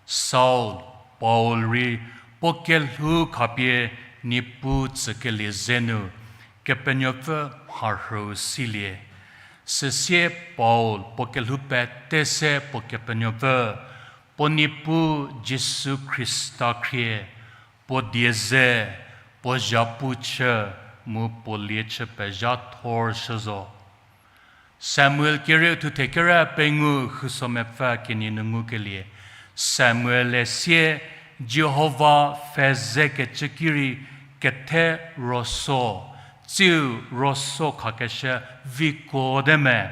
Saul, Paul rei puo kelhou khapie Niepuu tsükelie zenu Kepenuopfü mharhüu silie. Süsie Paul puo kelhou pete se puo Kepenuopfü, puo Niepuu Jisu Khrista khrie, puo die ze, puo zhapu chü, mu puo lie chü pezha thor shü zo. Samuel kerieu thuthe kere pengou khuso mepfü kenie nu ngukelie, Samuel-e sie Jihova pfhe zekecü ki rei kethe roso, tsiu roso khakeshü viko te me,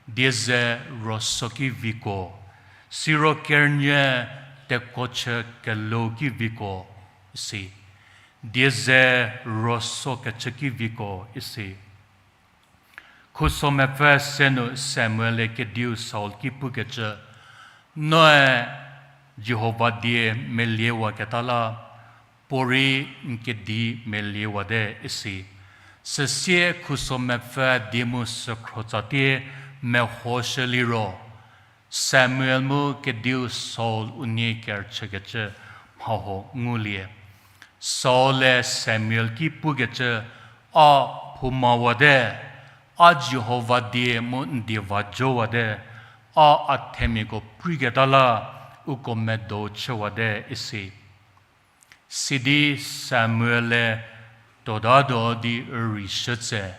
die ze roso ki viko, siro kerünyü tekuo chü kelou ki viko isi, die ze roso kechü ki viko isi. Khuso mepfü se nu Samuel-e kediu Saul ki pukecü, noe Jihova die meliewaketa la, puorei n kedi meliewate isi. Süsie khuso mepfü die mu sükhro tsatie mehoshü liro, Samuel mu kediu Saul unie kerüchükecü mhahuo ngulie. Saul-e Samuel ki pukecü, a phoumawate, a Jihova die mu n die va jowate, a a themiako pruiketa la uko medo chüwate isi. Sidi Samuel-e tuotatuo di rüshü tse,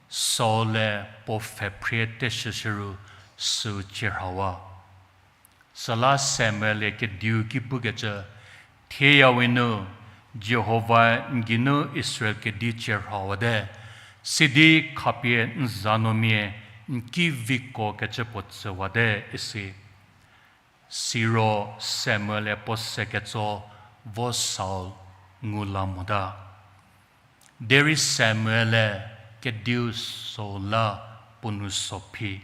Saul-e puo pfhe phrie teshüshü ru süu chierhawa. Süla Samuel-e kediu ki pukecü, thieyawe nu Jihova n geinu Israel kedi chierhawate, sidi khapie n zanuomia n ki viko kecü puo tsüwate isi. Siro Samuel-e puo se ketso vo Saul ngu la mota. Derei Samuel-e kediu Saul la puo nou so phi.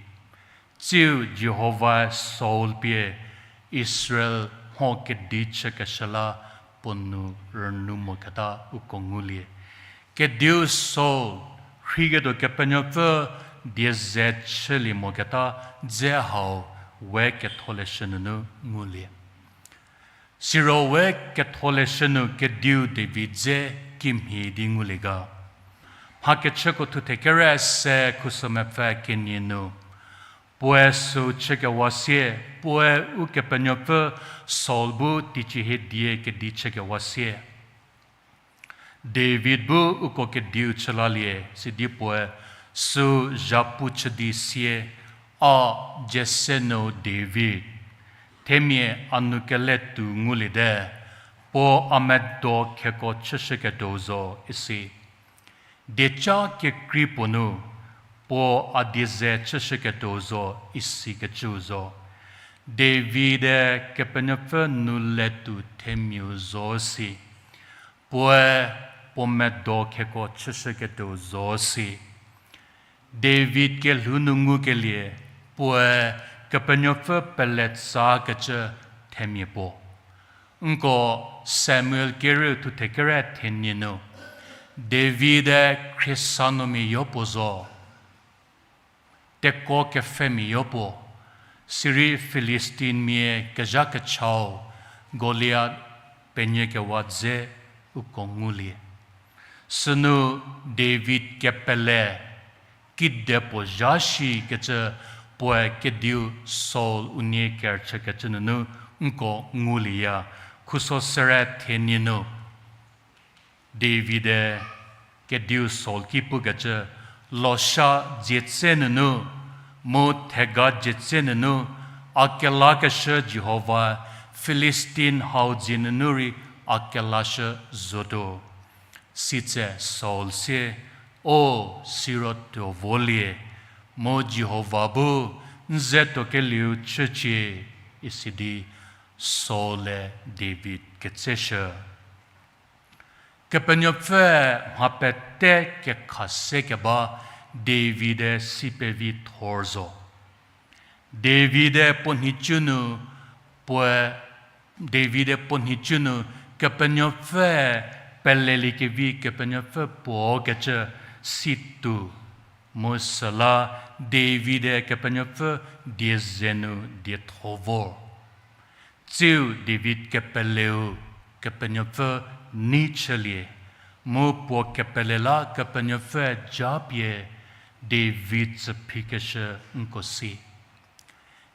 Tsiu Jihovae Saul pie Israel mho kedi chükeshü la puo nou rünu moketa uko ngulie. Kediu Saul rheiketuo Kepenuopfü die ze chülie moketa dze hau we Ketholeshü nunu ngulie. Siro we Ketholeshü nu kediu David dze kimhie di ngulie ga? Mhakechüko thuthe kere se khuso mepfü kenie nu, puoe süu chükewa sie, puoe Ukepenuopfü Saul bu teicie hie die kedi chükewa sie. David bu uko kediu chü lalie, sidi puoe süu zhapu chü di sie, a Jesse nu David, themia a nou keletuo nguliete, puo a medo kheko chüshüketuou zo isi. Dieca kekrei puo nu, puo a die ze chüshüketuou zo isikecüu zo. David-e Kepenuopfü nou letuo themiau zo si. Puoe puo medo kheko chüshüketuou zo si. David kelhou nu ngukelie, puoe Kepenuopfü peletsakecü themia puo. Nko Samuel kerieu thuthe kere thenie nu, David-e khriesanuomia yopuo zo, tekuo kepfhemia yopuo, sirei Filistinmia kezha kechau Goliat penyükewa dze uko ngulie. Sünu David kepele, kedipuo zha shikecü puoe kediu Saul unie kerüchükecü nunu nko ngulieya, khuso sere thenie nu. David-e kediu Saul ki pukecü, losha dzie tse nunu, mu thega dzie tse nunu, a kelakeshü Jihova, Filistin hau dzie nunu rei a kelashü zotuo. Sitse Saul sie, o, siro tuo volie, mu Jihova bu n ze tuokelieu chücie, isi di Saul-e David ketseshü. Kepenuopfüe mha pete kekha se keba David-e si pevi thor zo. David-e puo nhicu nu, puoe, David-e puo nhicu nu Kepenuopfüe peleliekevi Kepenuopfü puo kecü si tuo. Mu süla David-e Kepenuopfü die ze nu dietho vor. Tsiu David kepeleu Kepenuopfü nei chülie, mu puo kepele la Kepenuopfüe japie David tsüphikeshü nko si.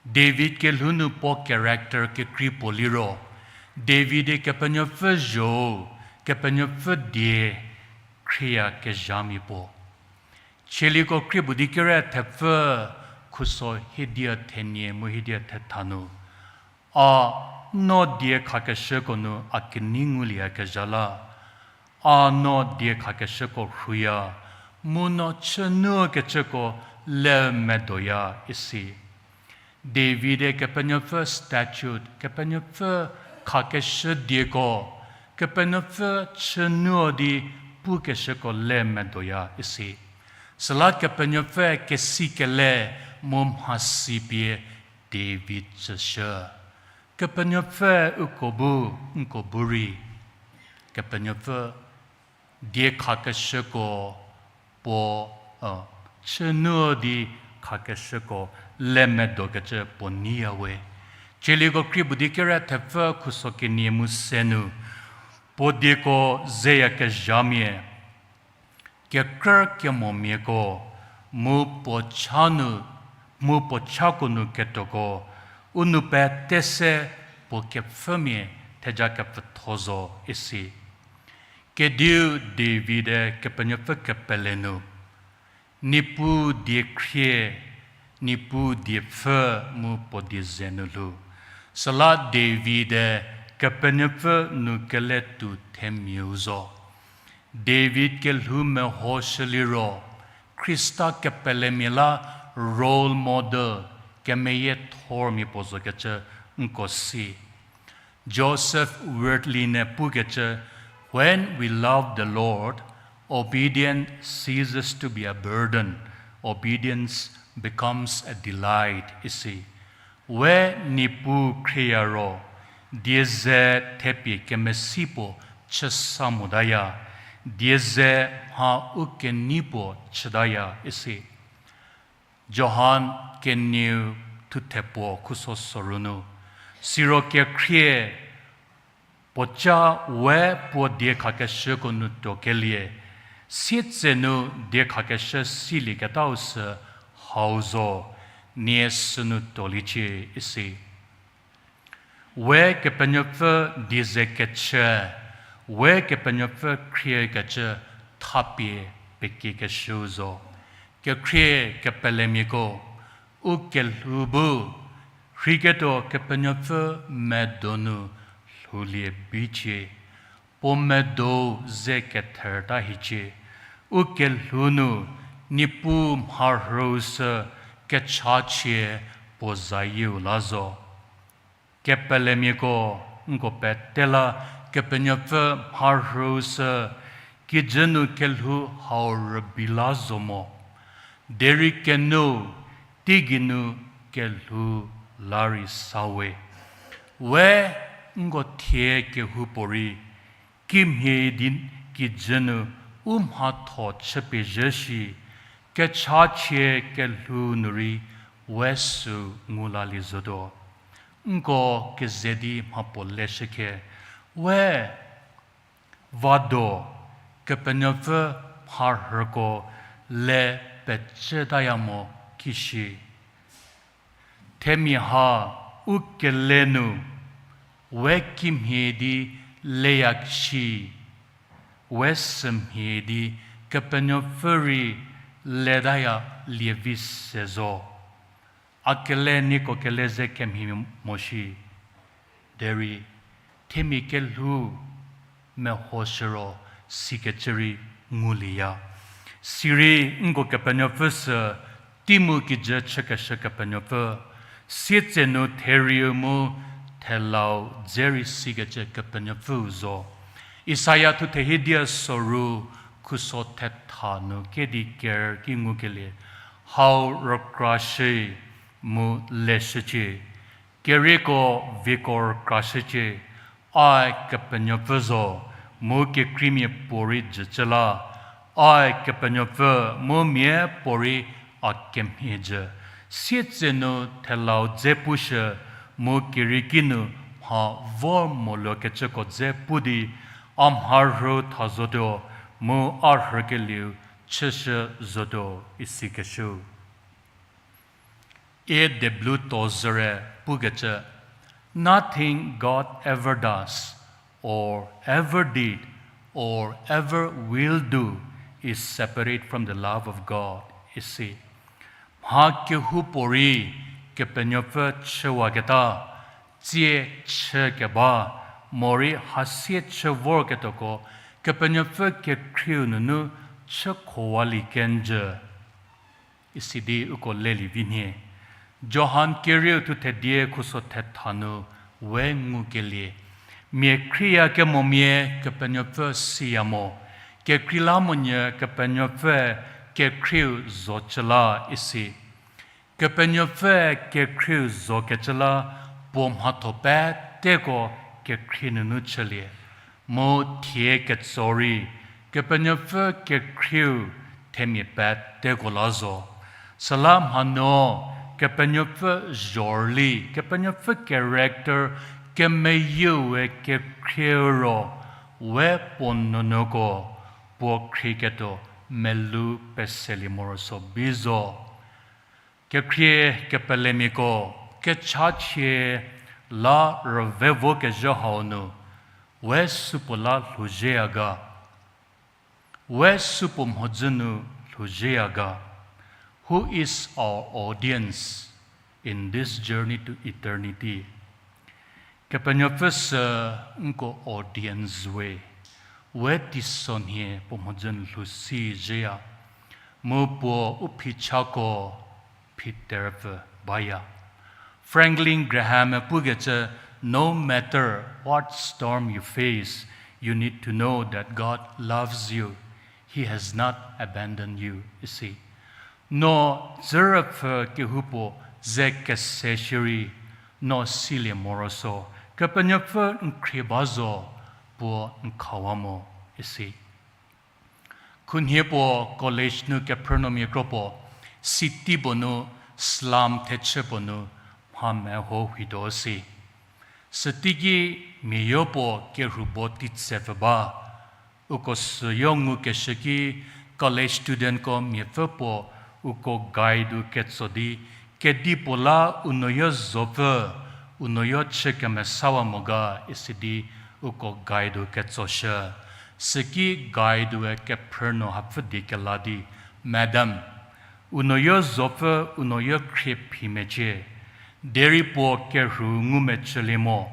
David kelhou nu puo character kekrei puo liro, David-e Kepenuopfü zho-u, Kepenuopfü die khrieyakezhamia puo. Chieliko krie puo di kere thepfü khuso hiedie thenie mu hiedie thetha nu, a no die khakeshüko nu a kenei ngulieyakezha la, a no die khakeshüko rhuya, mu no chünuokecüko le medoya isi. David-e Kepenuopfü statute, Kepenuopfü khakeshü dieko, Kepenuopfü chünuo di pukeshüko le medoya isi. Süla Kepenuopfü kesikele mu mhasi pie David tsüshü. Kepenuopfü uko bu, nko bu rei, Kepenuopfü die khakeshüko puo, chünuo di khakeshüko le medokecü puo neiya we. Chieliko krie puo di kere thepfü khuso kenie mu se nu, puo dieko zeyakezhamia, kekrü kemomiako, mu puo cha nu, mu puo chako nu ketoko, u nou pete se puo kepfhümia theja kepfütho zo isi. Kediu David-e Kepenuopfü kepele nu, Niepuu die khrie, Niepuu die pfhü mu puo die ze nu lhou. Süla David-e Kepenuopfü nu keletuo themiau zo. David kelhou mehoshü liro, Khrista kepelemia la role model, kemeyiethormia puo zokecü nko si. Joseph Wirthlin-e pukecü, When we love the Lord, obedience ceases to be a burden, obedience becomes a delight, isi. We Niepuu khrieya ro, die ze thepie kemesi puo chüsa motaya, die ze mha u kenei puo chütaya isi. Johan kenieu thuthe puo khuso soru nu, siro kekhrie puoca we puo diekhakeshüko nu tuokelie, sietsenu diekhakeshü silieketau sü hau zo, nie sünu tuoliecie isi. We Kepenuopfü die ze kechü, we Kepenuopfü khriekecü thapie pekiekeshüu zo. Kekhrie kepelemiako, u kelhou bu rheiketuo Kepenuopfü medo nu lhoulie bicie, puo medo ze ketherta hiecie, u kelhou nu Niepuu mharhüu sü kechachie puo zayieu la zo. Kepelemiako, nko pete la Kepenuopfü mharhüu sü kijü nu kelhou hau rübei la zo mo. Derei kenu, teigei nu kelhou la rei sa we. We nko thie kehoupuorei kimhie di kijü nu u mhatho chüpie zhü shi, kechachie kelhou nu rei we sü ngu lalie zotuo. Nko keze di mhapuo leshükhe, we vado Kepenuopfü mharhüko le pecütaya mo kishi. Themia ha u kele nu, we kimhie di leya shi, we sümhie di Kepenuopfü rei letaya lievi se zo. A kele nieko kele ze kemhie mo shi. Derei, themia kelhou mehoshü ro sikecü rei ngulieya. Sirei nko Kepenuopfü sü, tei mu kijü chükeshü Kepenuopfü, sietsenu therieu mu thelau dze rei sikecü Kepenuopfüu zo. Isaia thuthe hiedia soru khuso thetha nu kedi ker ki ngukelie, hau rükrashü mu leshücie, kerieko viko rükrashücie, ae Kepenuopfü zo, mu kekreimia puorei jücü la, ae Kepenuopfü mu miapuorei a kemhie jü. Sietsenu thelau dze pushü, mu kerieki nu mha vor moluokecüko dze pu di, a mharhü tha zotuo, mu a rhükelieu chüshü zotuo, isikeshüu. A W Tozer-e pukecü, Nothing God ever does, or ever did, or ever will do is separate from the love of God, isi. Mha kehoupuorei Kepenuopfü chüwaketa, tsie chükeba, morei hasie chü vorketuoko, Kepenuopfü kekhrieu nunu chükhowalie kenjü. Isidi uko lelie vi nhie. Johan kerieu thuthe dia khuso thetha nu we ngukelie, mia khrieyakemomia Kepenuopfü siya mo, kekreilamonyü Kepenuopfüe kekhrieu zocü la isi. Kepenuopfüe kekhrieu zokecü la puo mhatho peteko kekhrie nunu chülie. Mu thie ketso rei, Kepenuopfü kekhrieu themia peteko la zo. Süla mhanuo, Kepenuopfü zhorüli, Kepenuopfü character kemeyieu we kekhrieu ro, we puo nuonuoko, puo khrieketuo melou peselie morosuo bi zo. Kekhrie kepelemiako, kechachie la rüve vokezhü hau nu, we supuo la lhouzhieya ga? We supuo mhodzü nu lhouzhieya ga? Who is our audience in this journey to eternity? Kepenuopfü sü nko audience we, we teisonhie puo mhodzü nu lhou si zhieya, mu puo u phichako phiterüpfü baya. Franklin Graham-e pukecü, No matter what storm you face, you need to know that God loves you. He has not abandoned you, isi. No dzürüpfü kehoupuo ze kese shierei, no silie morosuo, Kepenuopfü n khrie ba zo, puo n khawa mo, isi. Khunhie puo college nu kephrünuomia kro puo, city puo nu, slum thechü puo nu mha meho huotuo si. Süteiki miayo puo kerhu bo teitsepfü ba. Uko süyo ngukeshü ki college studentko miapfü puo uko guideu ketso di, kedipuo la u nuoyo zopfü, u nuoyo chü kemesawa mo ga isidi uko guideu ketsoshü. Süki guideu-e kephrünuo hapfü die kela di, Madam, u nuoyo zopfü u nuoyo khrie phi mecie, derei puo kerhu ngumecülie mo.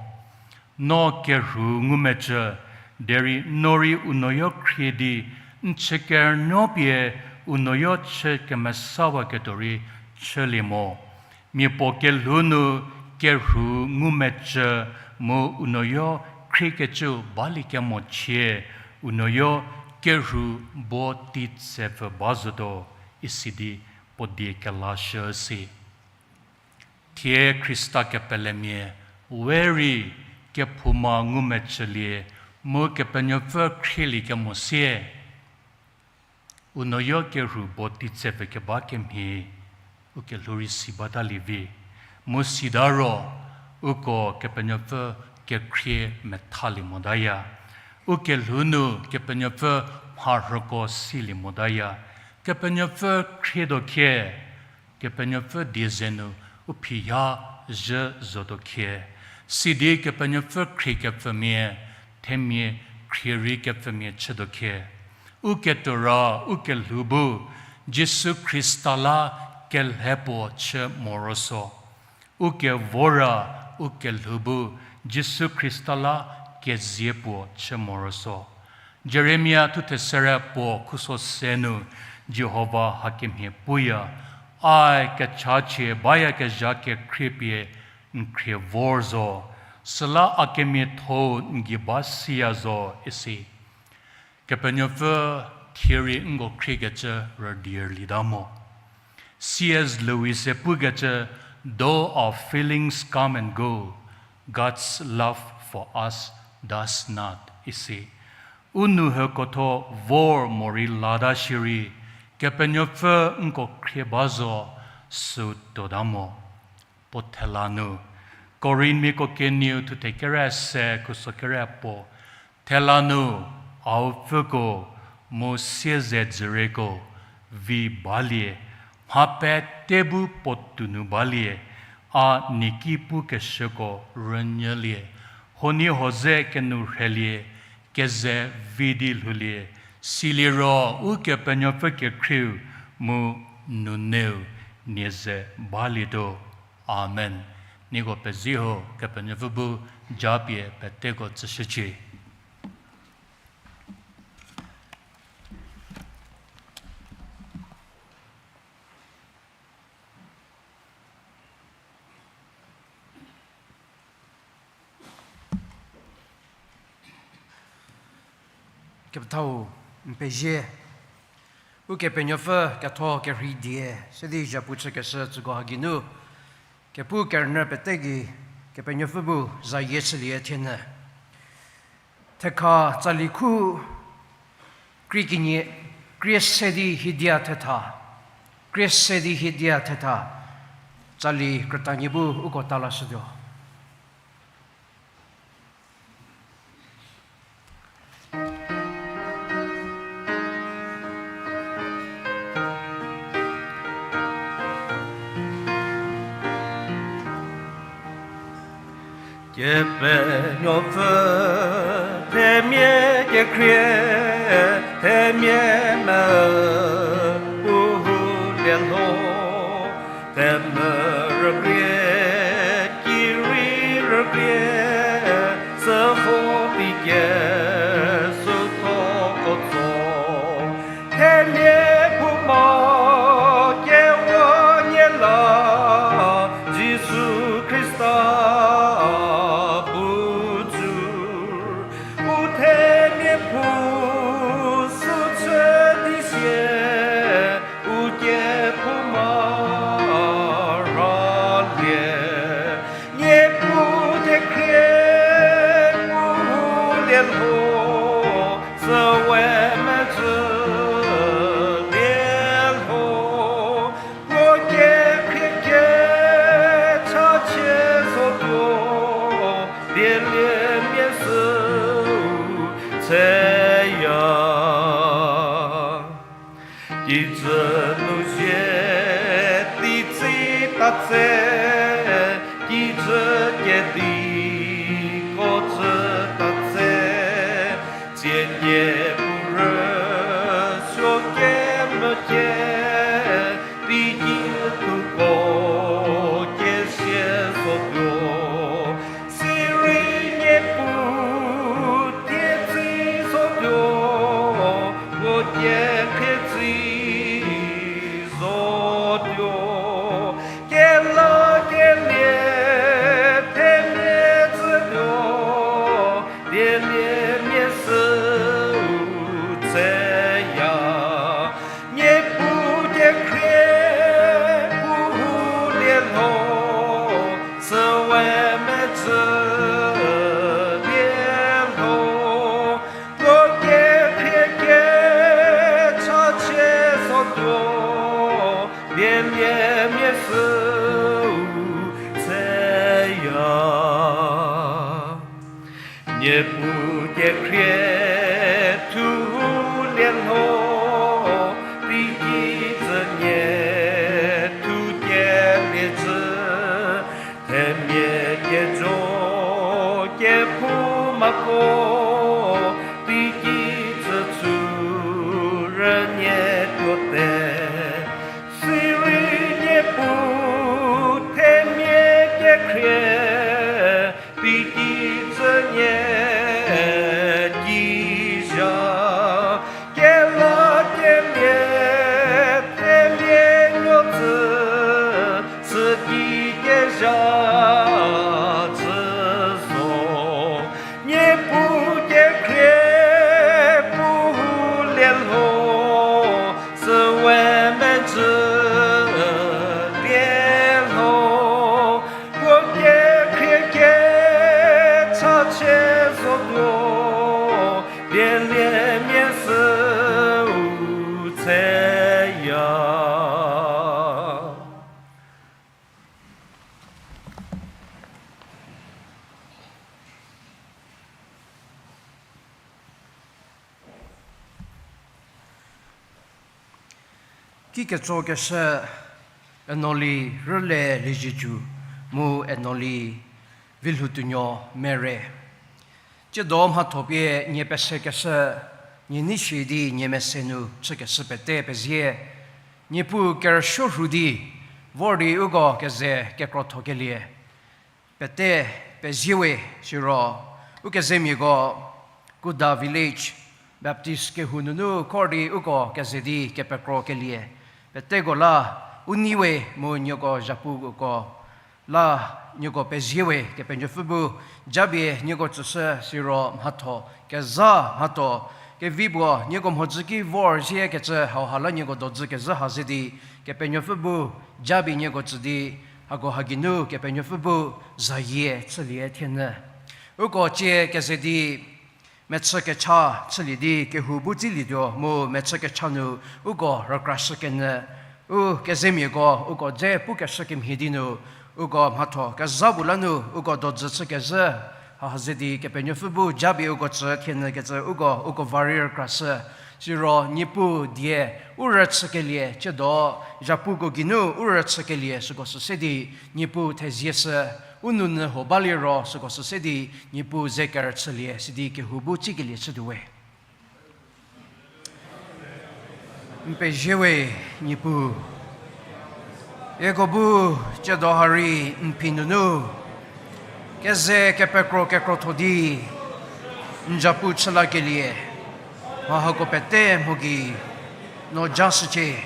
No kerhu ngumecü, derei no rei u nuoyo khrie di, n chü kerünuo pie u nuoyo chü kemesawaketuo rei chülie mo. Mia puo kelhou nu kerhu ngumecü mu u nuoyo khriekecüu balie kemo chie, u nuoyo kerhu bo teitsepfü ba zotuo, isidi puo die kelashü si. Thie Khrista kepelemia we rei kephouma ngumecülie mu Kepenuopfü khrielie kemo sie, u nuoyo kerhu bo teitsepfü keba kemhie, u kelhou rei si batalie vi. Mu sita ro, uko Kepenuopfü kekhrie methalie motaya. U kelhou nu Kepenuopfü mharhüko silie motaya. Kepenuopfü khrietuo khie, Kepenuopfü die ze nu u phiya zhü zotuo khie. Sidi Kepenuopfü khrie kepfümia, themia khrie rei kepfümia chütuo khie. Uketuo ra u kelhou bu, Jisu Khrista la kelhe puo chü morosuo. Ukevor ra u kelhou bu, Jisu Khrista la kezie puo chü morosuo. Jeremia thuthe sere puo khuso se nu Jihova hakemhie puya, Ae kechachie bayakezha kekhrie pie n khrie vor zo, Süla a kemiatho-u n gei ba siya zo isi. Kepenuopfü thie rei nko khriekecü rüdierlieta mo. C S Lewis-e pukecü, Though our feelings come and go, God's love for us does not, isi. U nou hako tho vor morei lata shierei, Kepenuopfü nko khrie ba zo, süu tuota mo. Puo thela nu, Korinthmiako kenieu thuthe kere se khuso kere puo, thela nu, a-u pfüko, mu siezedzürieko, vi balie, mha pete bu puotou nu balie, a nieki pukeshüko rünyülie, huoniehuo ze kenourhelie, keze vi di lhoulie, siliro Ukepenuopfü kekhrieu mu nuneu nie ze balietuo. Amen. Nieko pezie ho, Kepenuopfü bu japie peteko tsüshücie. Kepethau, n pezie. Ukepenuopfü ketho kerhei die se di zhapu chükeshü tsüko ha geinu, kepu kerünyü pete gei Kepenuopfü bu zayie chülie thienyü. Thekha tsali khu krie kenie, krie se di hiedia thetha, krie se di hiedia thetha, tsali krütanie bu uko ta lashütuo. Kepenuopfü, themia kekhrie, themia me, u hu lie lho, themia rükrie, kirei rükrie, süfo pike, süthoko tso. Themia phouma kewa nie la, Jisu Khrista bu tsur. U themia phu sü chü di sie, u kephouma ralie. Niepuu kekhrie, u hu lie lho, süwe medzü lie lho. Puo kekhrie kechachie zotuo, dieliemia süu tseya. Kijü nu zie teitsi ta tse, kijü kediko tsü ta tse, tsie Niepuu rüsuo kemvü cie, teiki tuko kesia zotuo. Sirei Niepuu tietsü zotuo, puo kekhrietsi zotuo. Kelakelie themia tsütuo, dieliemia süu tseya. Niepuu kekhrie, u hu lie lho, süwe medzü lie lho. Puo kekhrie kechachie zotuo, dieliemia süu tseya. Niepuu kekhrie, thu hu lie lho, teiki tsü nie thu kelie cü, themia kejo kephoumako, teiki tsü tsu rünie tuote. Sirei Niepuu Mia sü u tseya. Ki ketsokeshü Enoli Rüle Liezietsu mu Enoli Vilhoutuonuo Mere. Tsiedo mhatho pie nie pesekeshü, nie nei shi di nie mese nu chükeshü pete pezie. Niepuu kerüsuo rhu di, vor di uko keze kekrothokelie pete pezie we. Siro u kezemiako Kuda Village Baptist kehou nunu khor di uko keze di kepekrokelie peteko la u nei we mu nieko zhapuu uko la nieko pezie we. Kepenuopfü bu japie nieko tsüshü. Siro mhatho kezha mhatho kevi puo nieko mhodzü ki vor ziekecü hauha la nieko dodzü kezhü ha ze di Kepenuopfü bu japie nieko tsü di hako ha geinu Kepenuopfü bu zayie chülie thienyü. Uko tsie keze di mechü kecha chülie di kehou bu tsilietuo mu mechü kecha nu uko rükrashükenyü u kezemiako uko dze pukeshü kemhie di nu uko mhatho kezha puo la nu uko dodzü chükezhü ha ze di Kepenuopfü bu japie uko tsü thienyü kecü uko uko va rei rükrashü. Siro Niepuu die u rüchükelie tsiedo zhapuko geinu u rüchükelie süko sü se di Niepuu thezie shü. U nounyü huo ba liro süko sü se di Niepuu ze kerüchülie sidi kehou bu tsikelie chütuo we. N pezie we Niepuu. Hieko bu tsiedo ha rei n phi nunu keze kepekro kekrotho di n zhapu chülakelie mha hako pete mho gei no ja shücie.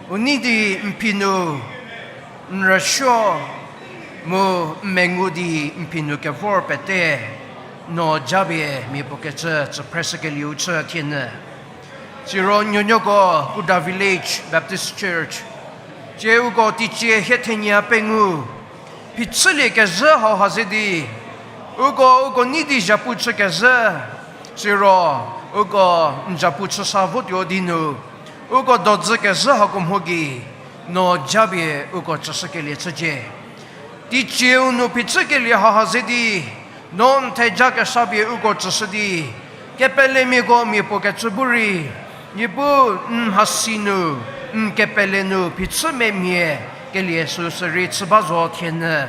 U nei di n phi nu n rüsuo mu n mengu di n phi nu kevor pete no japie mia puo kecü tsüphreshükelieu chü thienyü. Siro nuonuoko Kuda Village Baptist Church tsie uko teicie hie thenie pengou phichülie kezhü hauha ze di uko uko nei di zhapu chükezhü. Siro uko n zhapu chüsa votuo di nu uko dodzü kezhü hako mho gei no japie uko tsüshükelie chücie. Teicieu nu phichükelie hauha ze di no n theja kesa pie uko tsüshü di kepelemiako mia puo kecü bu rei Niepuu n mhasi nu n kepele nu phichü memia kelie süu sürei chü ba zo thienyü.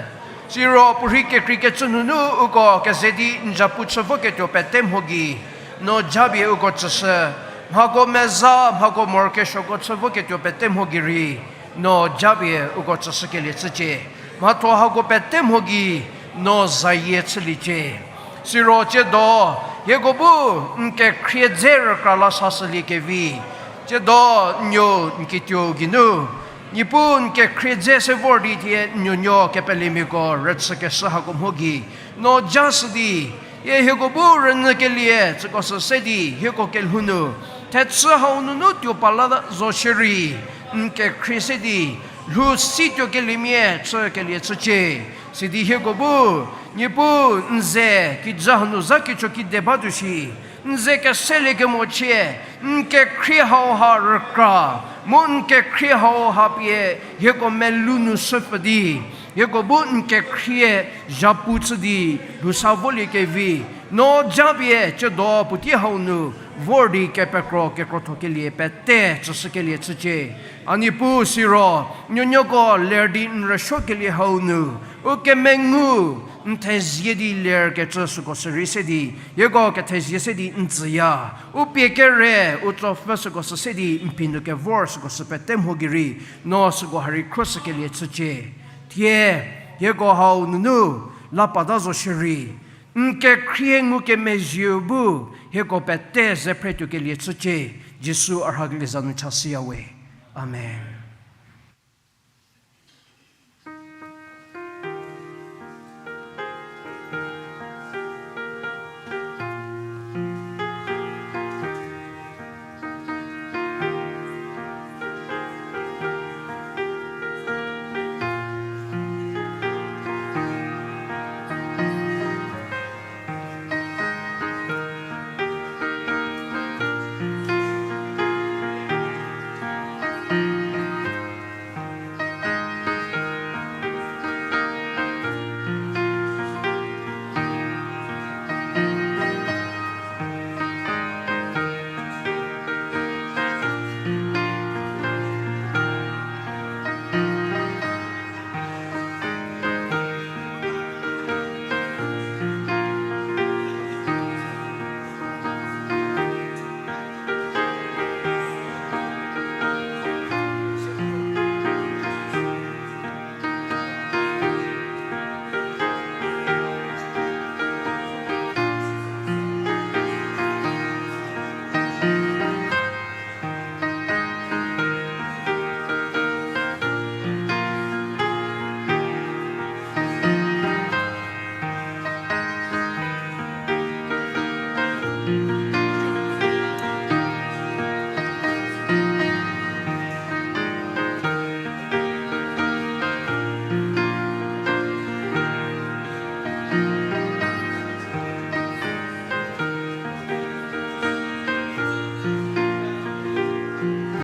Siro puorhi kekreikecü nunu uko keze di n zhapu chü voketuo pete mho gei no japie uko tsüshü. Mhako meza mhako morokesuoko chü voketuo pete mho gei rei no japie uko tsüshükelie chücie. Mhatho hako pete mho gei no zayie chüliecie. Siro tsiedo hieko bu n kekhrie dze rükra la sashüliekevi tsiedo n nuo n kituou geinu Niepuu n kekhrie dze se vor di thie n nuonuo kepelemiako rüchükeshü hako mho gei no ja shü di hie hieko bu rünyükelie süko sü se di hieko kelhou nu thechü hau nunu tuo pa la zo shierei n kekhrie se di lhou si tuokeliemia chükelie chücie. Sidi hieko bu Niepuu n ze kijü hanu za kecho kide batuo shi n ze keselie kemochie n kekhrie hauha rükra mu n kekhrie hauha pie hieko melou nu shüpfü di hieko bu n kekhrie zhapu chü di lhou sa voliekevi no japie tsiedo puotei hau nu vor di kepekro kekrothokelie pete tsüshükelie chücie. A Niepuu siro nuonuoko ler di n rüsuokelie hau nu u kemengu n thezie di ler kecü süko sürei se di hieko kethezie se di n tsüya. U pie kere u tsopfü süko sü se di n phi nu kevor süko sü pete mho gei rei no süko ha rei khroshükelie chücie. Thie hieko hau nunu la pata zo shierei n kekhrie ngukemezhieu bu hieko pete ze phre tuokelie chücie. Jisu a rhakelie za nu chashüya we. Amen.